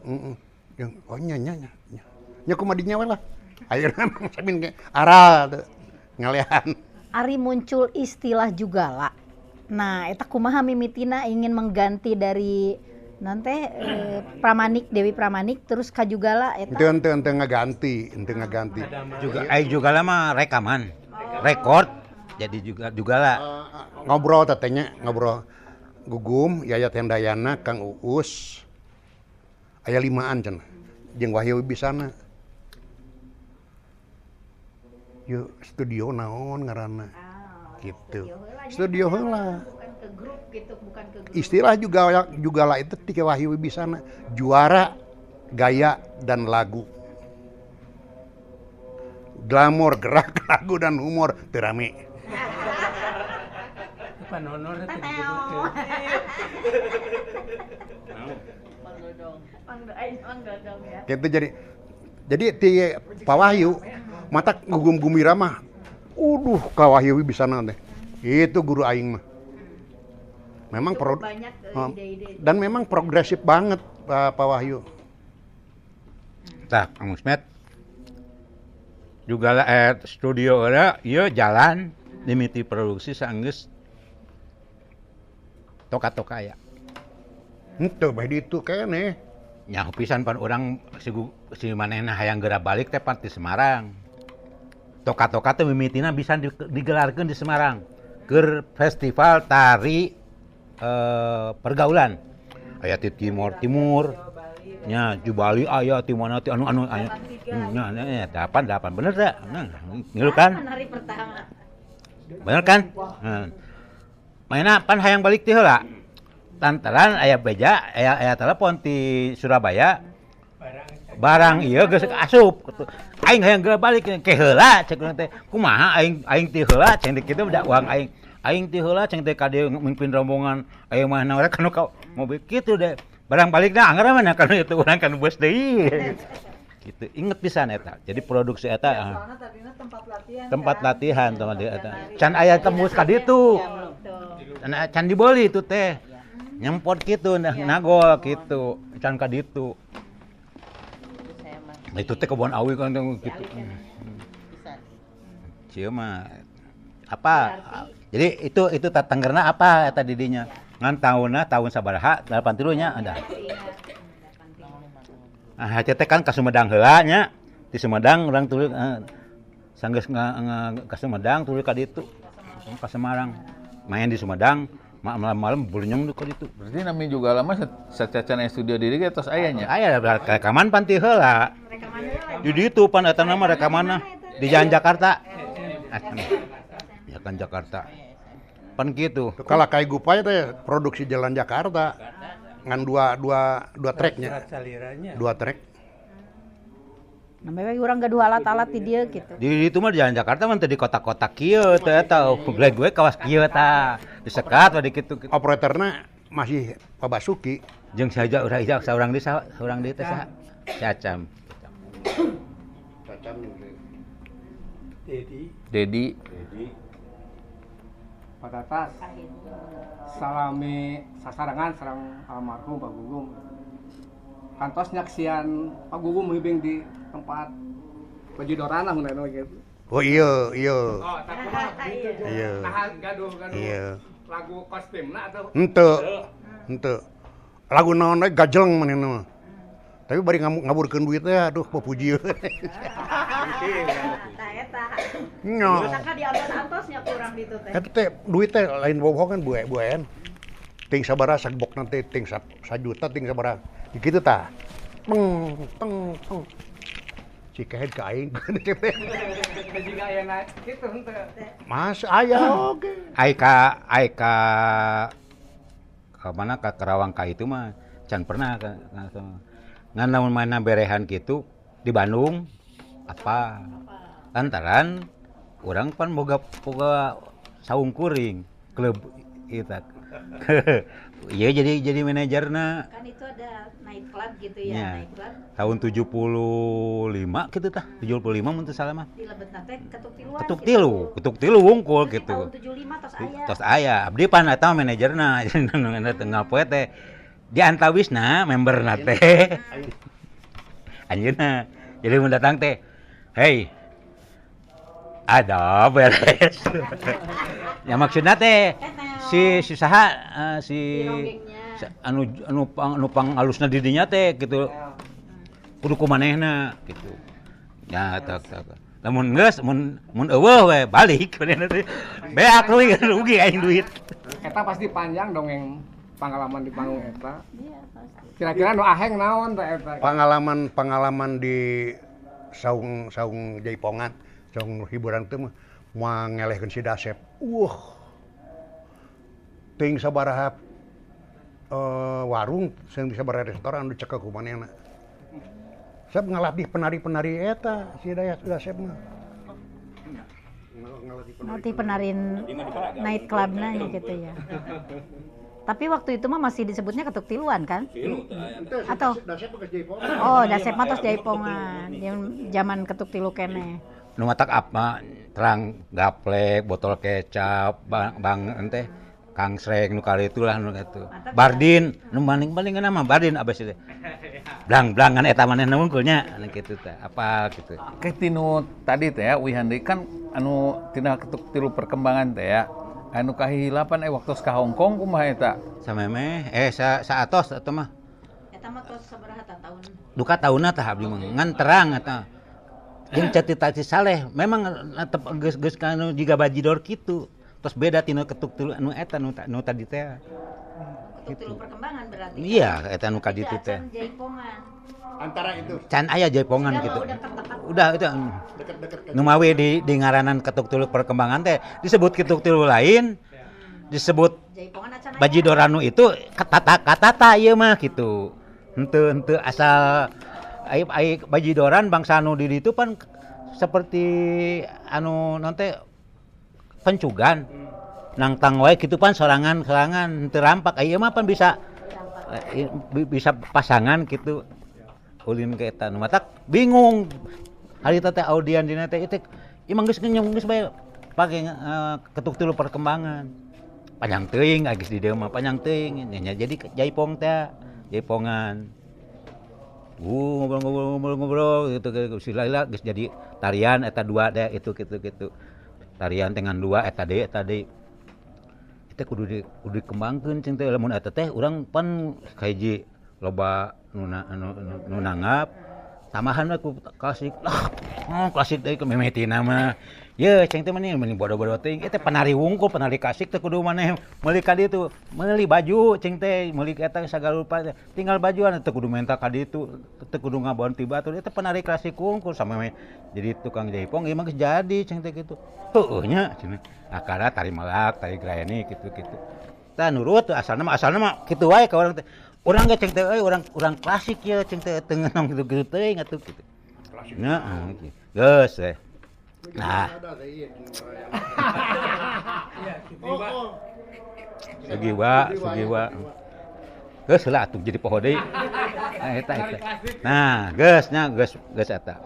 Heeh. Yang oh nya nya nya. Nya kumaha dinya we lah. Akhirna Mang Samin ge aral teh ngalehan. Ari muncul istilah Jugala. Nah, eta kumaha mimitina ingin mengganti dari nanti Pramanik, Dewi Pramanik terus ka Jugala eta. Henteu ngaganti, henteu ngaganti. Juga ai Jugala mah rekaman. Rekord jadi juga Jugala. Ngobrol tetehnya, ngobrol Gugum, Yayat Hendayana, Kang Uus. Aya limaan cenah. Jeung Wahyu Wibisana. Yuk studio naon ngaranna. Gitu. Studio heula. Bukan ke grup gitu, bukan ke grup. Istilah juga lah itu ti Wahyu Wibisana, juara gaya dan lagu. Glamor, gerak, lagu dan humor teu rame. Panonor teh disebutkeun. Mang Dodong ya. Gitu jadi ti Pak Wahyu mata Gugum Gumbira mah uduh ka Wahyu Wibisana teh. Itu guru aing mah. Memang cukup banyak ide-ide. Dan memang progresif banget Pak Wahyu. Tah, Kang Usmet. Juga studio era ieu jalan dimiti produksi saenggeus toka-toka aya. Henteu bae ditu keneh. Nyaho pisan pan urang si manehna hayang geura balik teh pan ti Semarang. Toka-toka teh mimitina bisa digelarkeun di Semarang keur festival tari pergaulan. Aya ti Timur Timur, nya di Bali aya ti mana ti anu anu aya. Nya nya delapan delapan bener teh. Nah, ngilu kan? Hari pertama. Bener kan? Heeh. Mainna pan hayang balik ti heula. Lantaran aya beja, aya aya telepon ti Surabaya. Barang ieu geus asup gitu. Aing hayang geura balik ke heula cek urang teh. Kumaha aing aing ti heula ceng teh kitu da uang aing. Aing ti heula ceng teh ka dieu mimpin rombongan aya mah naon kanu ka mobil kitu deh. Barang balikna anggar mana kanu itu urang kan bus deui. Gitu. Inget pisan eta. Jadi produksi eta Ya, soalnya tadinya tempat latihan tempat kan. Latihan tempat eta. Can aya tembus ka ditu. Iya, belum. Can can dibeli itu teh. Nyempot gitu nah, nagol gitu. Can ka ditu. Saya masih Nah, itu teh kebon awi kan teh gitu. Pisan. Cieu mah apa? Jadi itu tatanggerna apa eta didinya? Ngan taunna tahun sabaraha 83 nya ada. Ah HCT kan ka Sumedang heula nya. Di Sumedang urang tuluy sanggeus ka Sumedang tuluy ka ditu. Ka Semarang. Main di Sumedang, malam-malam burnyong ka ditu. Berarti nami juga lama sacacan aya studio diri ge tos aya nya. Aya rekaman pan ti heula. Rekaman heula. Di ditu pan eta nama rekamanna di Jalan Jakarta. Jalan Jakarta. Pan kitu. Kalau kayak Gupay teh produksi Jalan Jakarta ngan dua dua dua tracknya, Surat saliranya. dua track. Namanya we urang gaduh alat-alat di dieu gitu. Di ditu mah di Jalan Jakarta mah teu di kota-kota kieu teh eta gue gue kawas kieu tah. Disekat we di kitu. Operatorna masih Pak Basuki. Jeung saja urang ijak saurang di saurang di teh saha? Si Acam. Dedi. Dedi. Pak Tatas, salami sasarengan sareng almarhum Pak Gugum. Kantos nyaksian Pak Gugum mibing di tempat bajidoran lah mun gitu. Oh iya, iya. Oh, tapi mah gitu. Iya. Nah, gaduh gaduh. Iya. Lagu kostumna atau Henteu. Henteu. Lagu naon we gajeleng manehna mah. Tapi bari ngaburkeun duit teh aduh pepuji. Tah eta. Nya. Sangka di antos-antosnya kurang ditu teh. Eta teh duit teh lain bobohongan buean. Ting sabaraha sagbokna teh ting sajuta ting sabaraha. Kitu tah. Teng teng teng. Cikehed ka aing. Jika aya kitu henteu. Mas aya oge. Ai ka ka mana ka Karawang ka itu mah can pernah ka, ngan lamun mana berehan kitu di Bandung apa lantaran urang pan boga boga saung kuring klub eta iya jadi manajerna. Kan itu ada night club gitu ya, Nya. Night club Tahun 75 gitu tah, 75 mun teu salah mah. Di lebetna teh ketuk tiluan. Ketuk tilu, ketuk tilu wungkul Berarti gitu. tahun 75 tos aya. Tos aya, abdi pan eta manajerna, tengah poe teh di antawisna memberna teh. Anjeunna. Jadi mun datang teh, "Hey, ada beres." Ya maksudna teh si si saha si anu anu pang anu pang alusna di dinya teh gitu. Kudu ku manehna gitu. Ya tak tak. Lamun geus mun mun eueuh we balik manehna teh. Beak rugi rugi aing duit. Eta pasti panjang dongeng pengalaman di panggung eta. Iya, pasti. Kira-kira nu aheng naon teh eta? Pengalaman pengalaman di saung saung Jaipongan. Tong hiburan teh mah moal ngelehkeun si Dasep. Wah. Teuing sabaraha warung sing sabaraha restoran dicekel ku manehna. Sep ngalatih penari-penari eta si Dasep mah. Nanti penari night clubnya gitu ya. Tapi waktu itu mah masih disebutnya ketuk tiluan kan? Atau oh, Dasep mah tos jaipongan. Zaman ketuk tilu keneh. Nu matak apa terang gaplek, botol kecap, bang ente Kang Sreng nu kali itulah nu kitu. Bardin, nu paling geuna mah Bardin abas teh. Blang-blangan eta manehna wungkul nya anu kitu teh. Apal kitu. Ke tinu tadi teh ya Wihan deui kan anu tina ketuk tilu perkembangan teh ya. Anu kahilapan waktu ka Hong Kong kumaha eta? Samemeh saatos eta mah. Eta mah tos sabaraha taun? Duka taunna tah abdi mah ngan terang eta. Jeung cati-cati saleh memang tetep geus kanu jiga bajidor kitu. Tos beda tina ketuk tilu anu eta nu tadi teh. Ketuk tilu perkembangan berarti. Iya, eta nu kaditu teh. Jaipongan. Antara itu. Can aya jaipongan gitu. Udah itu. Deket-deket. Nu mawi di ngaranan ketuk tilu perkembangan teh disebut ketuk tilu lain, disebut bajidoranu itu katata ieu mah gitu. Henteu asal ai bajidoran bangsa anu di ditu pan seperti anu non teh pencugan. Nangtang wae kitu pan sorangan-sorangan henteu rampak. Ieu mah pan bisa pasangan gitu. Ulin ke eta nu matak bingung. Harita teh audian dina teh itu imang geus ngenyem geus bae pake ketuk tilu perkembangan. Panjang teuing geus di dieu mah panjang teuing nya jadi jaipong teh, jaipongan. Ngobrol-ngobrol gitu sila geus jadi tarian eta dua teh itu gitu. Tarian dengan dua eta deui eta deui. Itu kudu dikembangkeun cing teh lamun eta teh urang pan kahiji loba nu nanggap tambahan we ku klasik lah klasik deui mimitina mah ye cing teh mah meni bodo-bodo teuing eta penari wungkul penari klasik teh kudu maneh meuli ka ditu meuli baju cing teh meuli eta sagala rupa tinggal bajuan teh kudu menta ka ditu teh kudu ngabaon ti batur eta penari klasik wungkul sama we jadi tukang jaipong ieu mah geus jadi cing teh kitu heueuh nya cenah akara tari melak tari grayani kitu-kitu tah nurut asalna mah kitu wae ka urang teh. Urang ge ceng teh euy urang klasik ye ceng teh teu ngeunong kitu-kitu teuing atuh kitu. Klasik. Heeh. Geus we. Nah. Sugiwa. Geus heula atuh jadi poho deui. Nah eta. Nah, geus nya geus eta.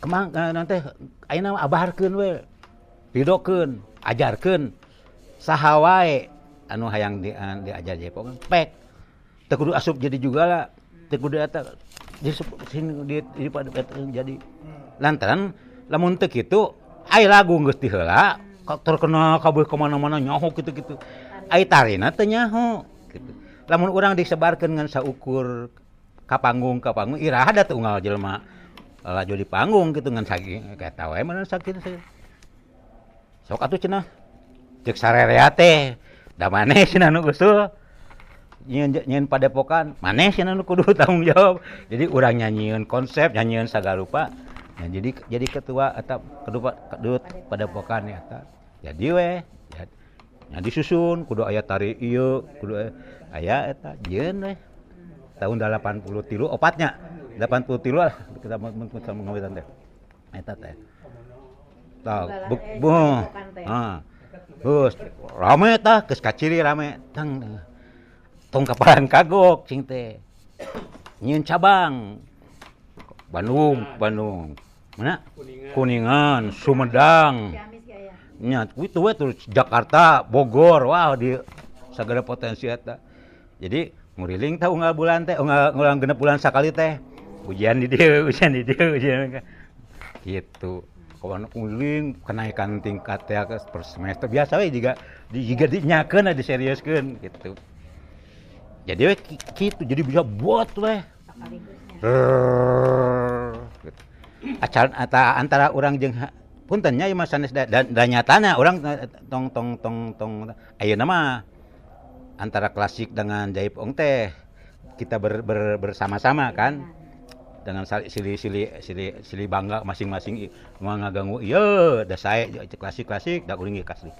Kemang nanti ayeuna abaharkeun we. Ridokeun, ajarkeun saha wae anu hayang diajar jaipong pek. Teu kudu asup jadi juga lah, teu kudu eta di jadi lantaran lamun teu kitu ai lagu geus diheula terkenal kabeh ka mana-mana nyaho kitu-kitu. Ai tarina teu nyaho kitu. Lamun urang disebarkeun ngan saukur ka panggung iraha da teu unggal jelema lalajo di panggung kitu ngan saking eta wae mun sakitu. Sok atuh cenah ceuk sarerea teh da maneh cenah nu usul nyieun padepokan maneh cenah nu kudu tanggung jawab. Jadi urang nyanyieun konsep, nyanyieun sagala rupa. Nah, jadi ketua atau kedua padepokan eta. Jadi we nya disusun kudu aya tari ieu, kudu aya eta jieun we. Tahun 83 opatnya. 83 lah kita mengawitan teh. Eta teh. Tah, bu. Ah. Geus rame tah geus kaciri rame. Tang tong kapalan kagok cing teh. Nyieun cabang Bandung. Mana? Kuningan, Sumedang. Nya kitu we terus Jakarta, Bogor, wah di sagala potensi eta. Jadi nguriling teh unggal bulan teh, unggal 6 bulan sakali teh. Ujian di dieu, ujian di dieu, ujian gitu. Kawan nguriling kenaikan tingkat teh per semester biasa we jiga dinyakeun diseriuskeun gitu. Jadi we kitu jadi bisa buat we. Gitu. Acara antara orang jeung punten nya ieu mah sanes da nyatana urang tong tong ayeuna mah antara klasik dengan jaipong teh kita bersama-sama kan. Dengan silih silih silih silih bangga masing-masing moal ngaganggu ieu da sae klasik-klasik da kuring ge klasik.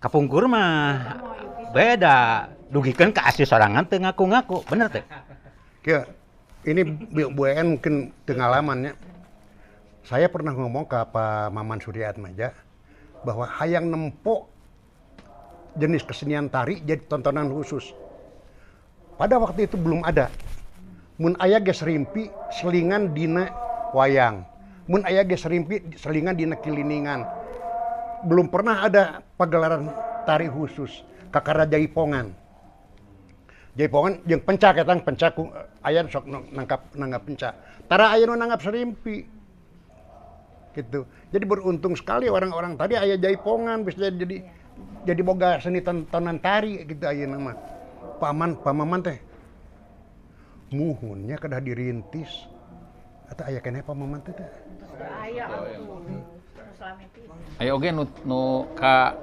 Kapungkur mah beda, dugikeun ka asli sorangan teu ngaku-ngaku, bener teu? Kieu, ini Bu En mungkin pengalamannya. Saya pernah ngomong ke Pak Maman Surya Atmaja bahwa hayang nempo jenis kesenian tari jadi tontonan khusus. Pada waktu itu belum ada. Mun aya ge serimpi selingan dina wayang. Mun aya ge serimpi selingan dina kiliningan. Belum pernah ada pagelaran tari khusus. Kakara jaipongan. Jaipongan jeung pencak eta pencak aya sok nangkap nanggap pencak. Tara aya nu nanggap serimpi. Gitu. Jadi beruntung sekali orang-orang tadi aya jaipongan bisa jadi boga seni tontonan tari gitu ayeuna mah. Paman pamaman teh muhunnya kedah dirintis. Atau aya keneh pamaman teh teh. Aya atuh. Aya oge nu, nu ka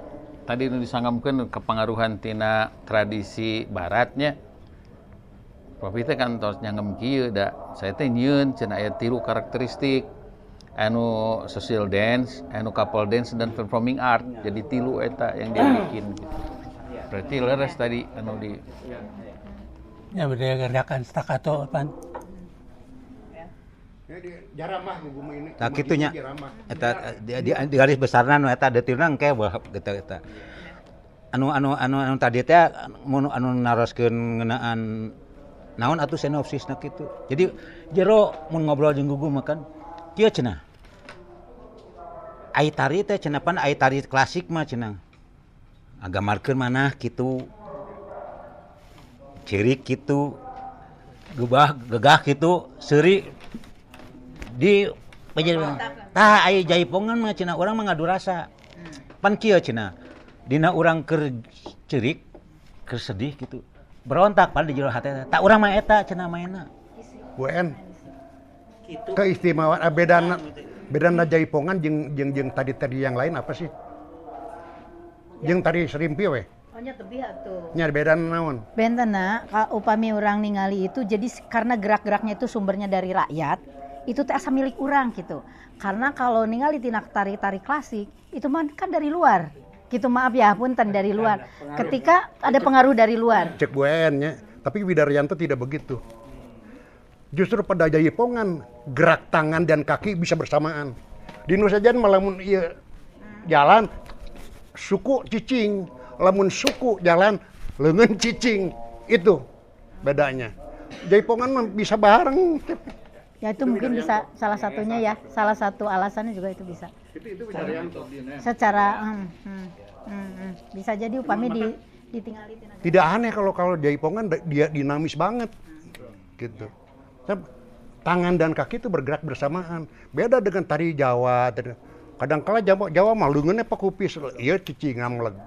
tadi nu disanggamkeun kepengaruhan tina tradisi baratnya. Papi teh kan tos nyanggem kieu da saya teh nyieun cenah aya tilu karakteristik anu social dance, anu couple dance dan performing art. Jadi tilu eta yang dia bikin gitu. Berarti leres tadi anu di Ya beda gerakan staccato pan. Jaramah gugu ini. Nah kitu nya. Eta di garis besarna nu eta detailna engke gitu eta. Anu anu anu anu tadi teh mun anu naroskeun ngeunaan naon atuh sinopsisna kitu. Jadi jero mun ngobrol jeung Gugu mah kan kieu cenah. Ai tari teh cenah pan ai tari klasik mah cenah. Ngagambarkeun manah kitu. Ceurik kitu. Gebah gegah kitu, seuri di tah aya jaipongan mah cenah urang mah ngadu rasa. Pan kieu cenah. Dina urang keur ceurik, keur sedih gitu. Berontak pan di jero hate teh. Tah urang mah eta cenah maenna. Bu En. Keistimewaan bedana bedana jaipongan jeung jeung jeung tadi-tadi yang lain apa sih? Jeung tari serimpi we. Oh nya tebih atuh. Nya bedana naon? Bentena upami urang ningali itu jadi karena gerak-geraknya itu sumbernya dari rakyat, itu teh asa milik urang gitu. Karena kalau ningali tina tari-tari klasik itu mah kan dari luar. Gitu maaf ya punten dari luar. Ketika ada pengaruh dari luar. Cek Bu En nya, tapi Widaryanto tidak begitu. Justru pada jaipongan gerak tangan dan kaki bisa bersamaan. Di nu sejen mah lamun ieu jalan suku cicing, lamun suku jalan leungeun cicing. Itu bedanya. Jaipongan mah bisa bareng. Ya itu mungkin bisa salah satunya ya, salah satu alasannya juga itu bisa. Itu Widaryanto. Secara bisa jadi upami di ditinggali tina. Tidak aneh kalau kalau jaipongan dia dinamis banget. Gitu. Tangan dan kaki itu bergerak bersamaan. Beda dengan tari Jawa. Kadang kala Jawa, Jawa mah leungeunnya pakupis, ieu cicing ngamleg.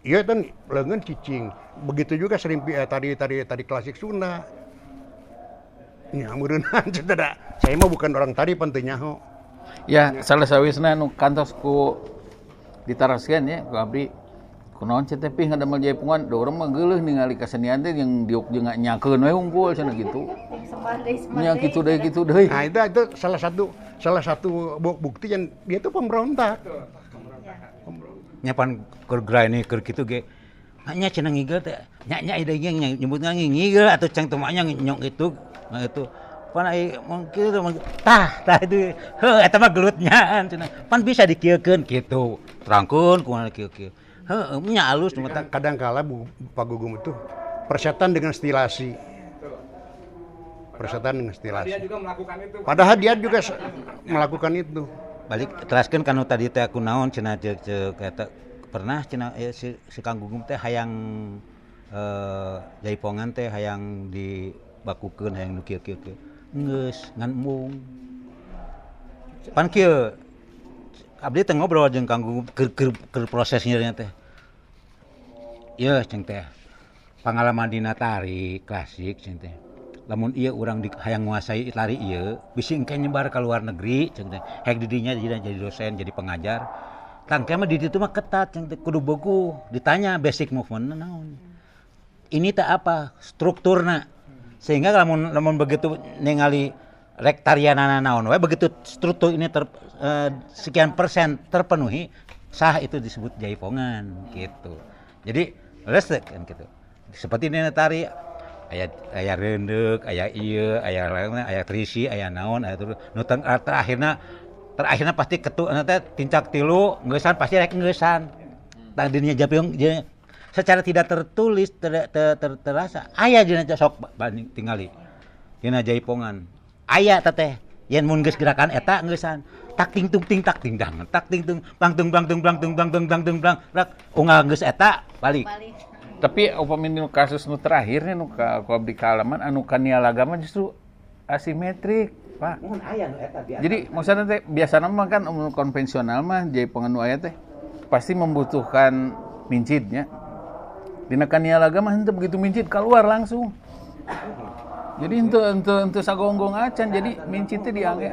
Ieu kan leungeun cicing. Begitu juga serimpi tari tari tari klasik Sunda. Ya meureunnan cenah. Saya mah bukan orang tari pan teu nyaho. Ya, salah sawisna nu kantos ku ditaroskeun ya ku abdi. Kunaon cenah teh ngadamel jaipongan, da urang mah geuleuh ningali kasenian teh yang diuk jeung nyakeun we hungkul cenah gitu. Nya kitu deui kitu deui. Nah, itu salah satu bukti yang dia itu pemberontak. Nya pan keur ini keur kitu ge. Nya cenah ngigel teh. Nya nya ide ge nyebutna ngigel atau cang teu nya nyok itu. Nah itu pan ai mungkin tah tah itu heuh eta mah gelutnya cenah. Pan bisa dikieukeun kitu. Terangkeun kumaha kieu-kieu. Heuh nya alus nu Kadang, kadang kala Bu Pak Gugum itu persetan dengan stilasi. Persetan dengan stilasi. Dia juga melakukan itu. Padahal dia juga melakukan itu. Balik teraskeun kanu tadi teh kunaon cenah ceuk ceuk eta pernah cenah si, si Kang Gugum teh hayang jaipongan teh hayang dibakukeun hayang nu kieu-kieu kieu. Geus ngan embung. Pan kieu abdi teh ngobrol jeung Kang Gugum keur keur keur proses nyieunna teh. Yeuh ceng teh. Pangalaman dina tari klasik ceng teh. Lamun ieu urang di, hayang nguasai tari ieu bisi engke nyebar ka luar negeri ceng teh. Hek di dinya jadi dosen, jadi pengajar. Tangke mah di ditu mah ketat ceng teh kudu bogu ditanya basic movement naon. Ini teh apa? Strukturna. Sehingga lamun lamun begitu ningali rek tarianana naon we, begitu struktur ini sekian persen terpenuhi, sah itu disebut jaipongan gitu. Jadi leres kan gitu. Seperti ini tari aya aya reundeuh, aya ieu, aya aya trisi, aya naon, aya terus nu terakhirna terakhirna pasti ketuk teh tincak tilu ngeusan, pasti rek ngeusan. Tah dininya japung secara tidak tertulis terasa aya dina sok banding tingali dina jaipongan aya teh yen mun geus gerakan eta ngeusan tak ting tung ting tak ting dang tak ting tung bang tung bang tung bang tung bang tung bang tung bang rak unggal geus eta balik. Tapi upami nu kasus nu terakhir nih nu ka ku abdi kaalaman anu kanialaga mah justru asimetrik, Pak. Mun aya nu eta di Jadi maksudnya teh biasana mah kan umum konvensional mah jaipongan nu aya teh pasti membutuhkan mincitnya. Dina kanialaga mah henteu begitu mincit keluar langsung. Jadi henteu henteu henteu sagonggong acan, jadi mincit teh diangge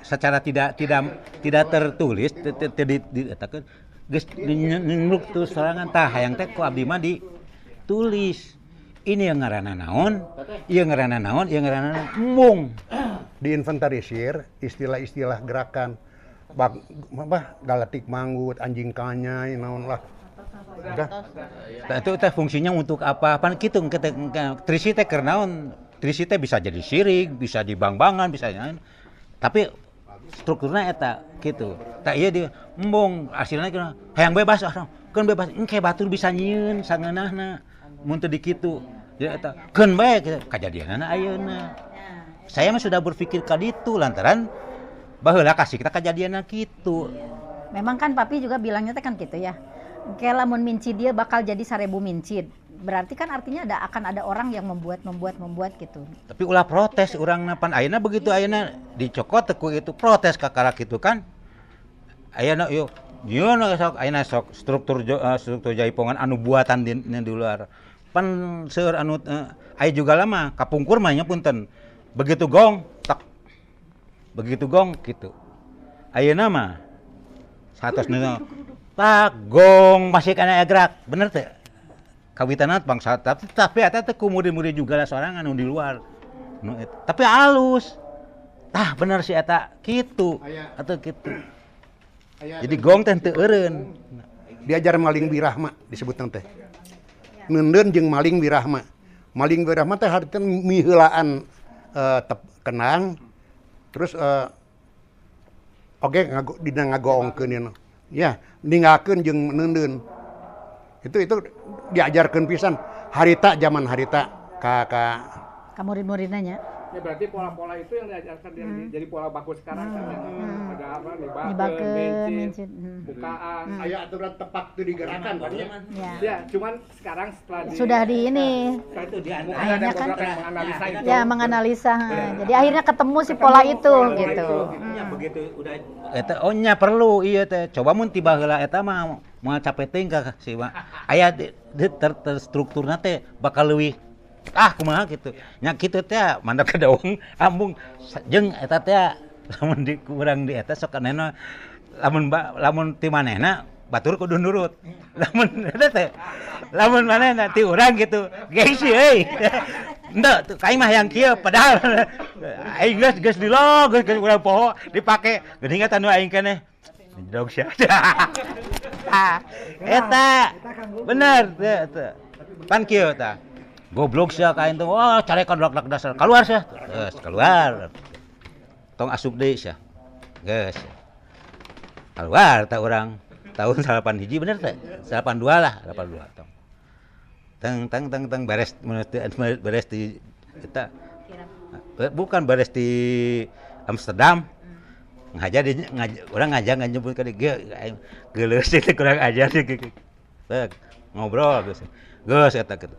secara tidak tidak tidak tertulis di eta geus nyeluk sorangan. Tah, hayang teh ku abdi mah ditulis ini yang ngaranna naon, ieu ngaranna naon, ieu ngaranna naon, embung. Diinventarisir istilah-istilah gerakan bak, apa galatik manggut, anjing kanyai, naon lah. Udah. Nah, itu teh fungsinya untuk apa? Pan kitu kita trisi teh keur naon? Trisi teh bisa jadi sirik, bisa di bang-bangan, bisa naon. Tapi strukturnya eta gitu. Tak iya di embung hasilnya kira hayang bebas ah, keun bebas engke batur bisa nyieun sangeunahna mun teu dikitu. Jadi eta keun bae kitu kajadianana ayeuna. Saya mah sudah berpikir ka ditu lantaran baheula kasih kita kajadianna kitu. Memang kan papi juga bilangnya teh kan gitu ya. Kayak lamun mincid dia bakal jadi 1000 mincid. Berarti kan artinya ada akan ada orang yang membuat membuat membuat gitu. Tapi ulah protes urang pan ayeuna begitu ayeuna dicokot teh ku itu protes kakara kitu kan. Ayeuna yuk nyieun sok ayeuna sok struktur struktur jaipongan anu buatan di luar. Pan seueur anu aya juga lama kapungkur mah nya punten. Begitu gong tak begitu gong gitu. Ayeuna mah satos nu tak gong masih kana aya gerak, bener teh? Kawitanna bangsa tapi eta teh ku murid-murid juga lah sorangan anu di luar. Nu eta. Tapi halus. Tah bener si eta kitu atau kitu. Jadi gong teh teu eureun. Diajar maling wirahma disebutna teh. Neundeun jeung maling wirahma. Maling wirahma teh hartina miheulaan kenang terus oge ngago, dina ngagoongkeun ieu. Ya, ninggalkeun jeung neundeun. Itu diajarkeun pisan harita zaman harita ka Ka murid-muridnya nya. Ya berarti pola-pola itu yang diajarkan jadi pola baku sekarang kan yang ada apa nibakeun, Nibakeun, mencit, mencit. Bukaan. Aya aturan tepak teu digerakan kan ya. Ya. Ya, cuman sekarang setelah di Sudah di ini. Itu di mungkin Akhirnya ada kan beberapa yang menganalisa itu. Ya, menganalisa. Jadi akhirnya ketemu si pola itu pola gitu. itu. Ya, begitu udah eta oh nya perlu iya teh coba mun tiba heula eta mah moal capek teuing ka si mah aya di terstrukturna teh bakal leuwih ah kumaha gitu nya kitu teh mandap ka daung ambung jeung eta teh lamun di kurang di eta sok kanena lamun lamun ti manehna batur kudu nurut, lamun eta teh lamun manehna ti urang gitu gengsi euy. Henteu, tuh aing mah yang kieu, padahal aing geus geus di lo geus geus urang poho dipake geuning eta nu aing keneh dog sia. Ah, eta bener teu teu pan kieu tah goblok sia ka aing teh, wah carekan dak dak dasar keluar sia, geus keluar, tong asup deui sia, geus keluar tah urang tahun 81 bener teh 82 lah, 82 tong teng teng teng teng beres beres di eta bukan beres di Amsterdam ngajar di ngajar, orang ngajar nggak nyebut ka ge geuleuh sih kurang ajar sih. Ngobrol geus geus eta kitu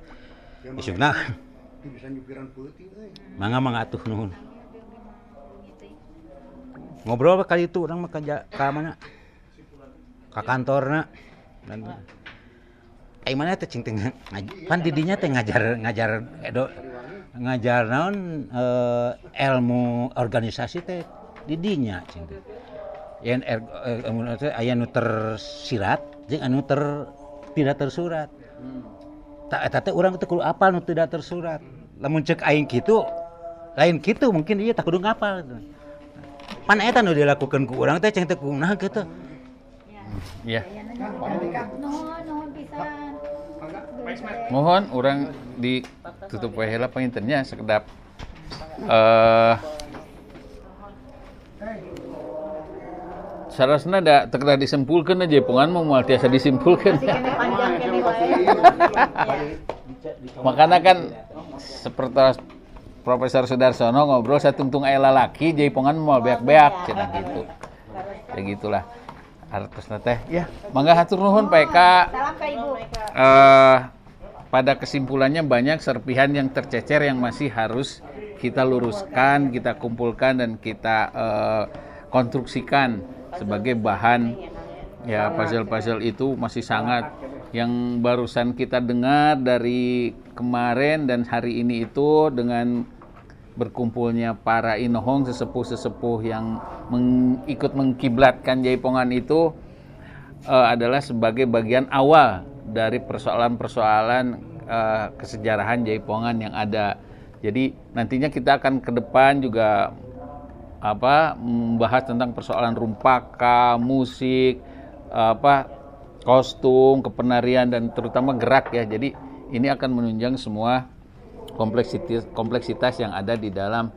isukna. Bisa nyupiran peuting euy. Mangga mangga atuh, nuhun. Ngobrol kali itu urang mah ka mana ka kantorna dan aing mana teh cing teh pan di dinya teh ngajar ngajar edo ngajar naon ilmu organisasi teh di dinya cing teh yen ilmu teh aya nu tersirat jeung anu tidak tersurat. Tak eta teh urang teh kudu apal nu tidak tersurat. Lamun cek aing kitu lain kitu mungkin ieu tak kudu ngapal gitu. Pan eta nu dilakukeun ku urang teh ceng teh kunaha kitu. Iya. Nuhun, nuhun pisan. Mohon urang ditutup we heula panginten nya sekedap. Sarasna da teu kedah disimpulkeun aja jaipongan mah moal tiasa disimpulkeun. Makana kan seperti Profesor Sudarsono ngobrol satungtung aya lalaki jaipongan moal beak-beak cenah gitu. Ya gitulah. Artosna teh. Ya, mangga hatur nuhun Pak Eka. Salam ka Ibu. Pada kesimpulannya banyak serpihan yang tercecer yang masih harus kita luruskan, kita kumpulkan dan kita konstruksikan sebagai bahan ya puzzle-puzzle itu masih sangat yang barusan kita dengar dari kemarin dan hari ini itu dengan berkumpulnya para inohong sesepuh-sesepuh yang ikut mengkiblatkan jaipongan itu adalah sebagai bagian awal dari persoalan-persoalan kesejarahan jaipongan yang ada. Jadi nantinya kita akan ke depan juga membahas tentang persoalan rumpaka, musik, kostum, kepenarian dan terutama gerak ya. Jadi ini akan menunjang semua kompleksitas yang ada di dalam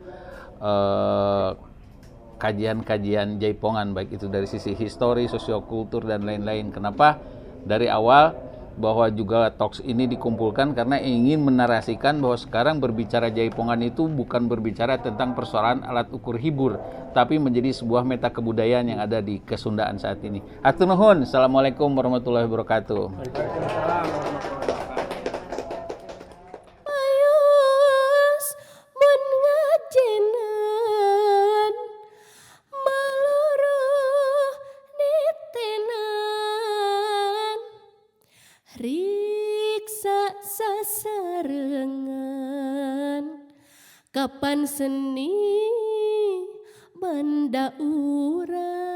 kajian-kajian jaipongan, baik itu dari sisi histori, sosiokultur dan lain-lain. Kenapa dari awal bahwa juga talks ini dikumpulkan karena ingin menarasikan bahwa sekarang berbicara jaipongan itu bukan berbicara tentang persoalan alat ukur hibur, tapi menjadi sebuah meta kebudayaan yang ada di Kesundaan saat ini. Hatur nuhun. Assalamualaikum warahmatullahi wabarakatuh. Kapan seni banda urang.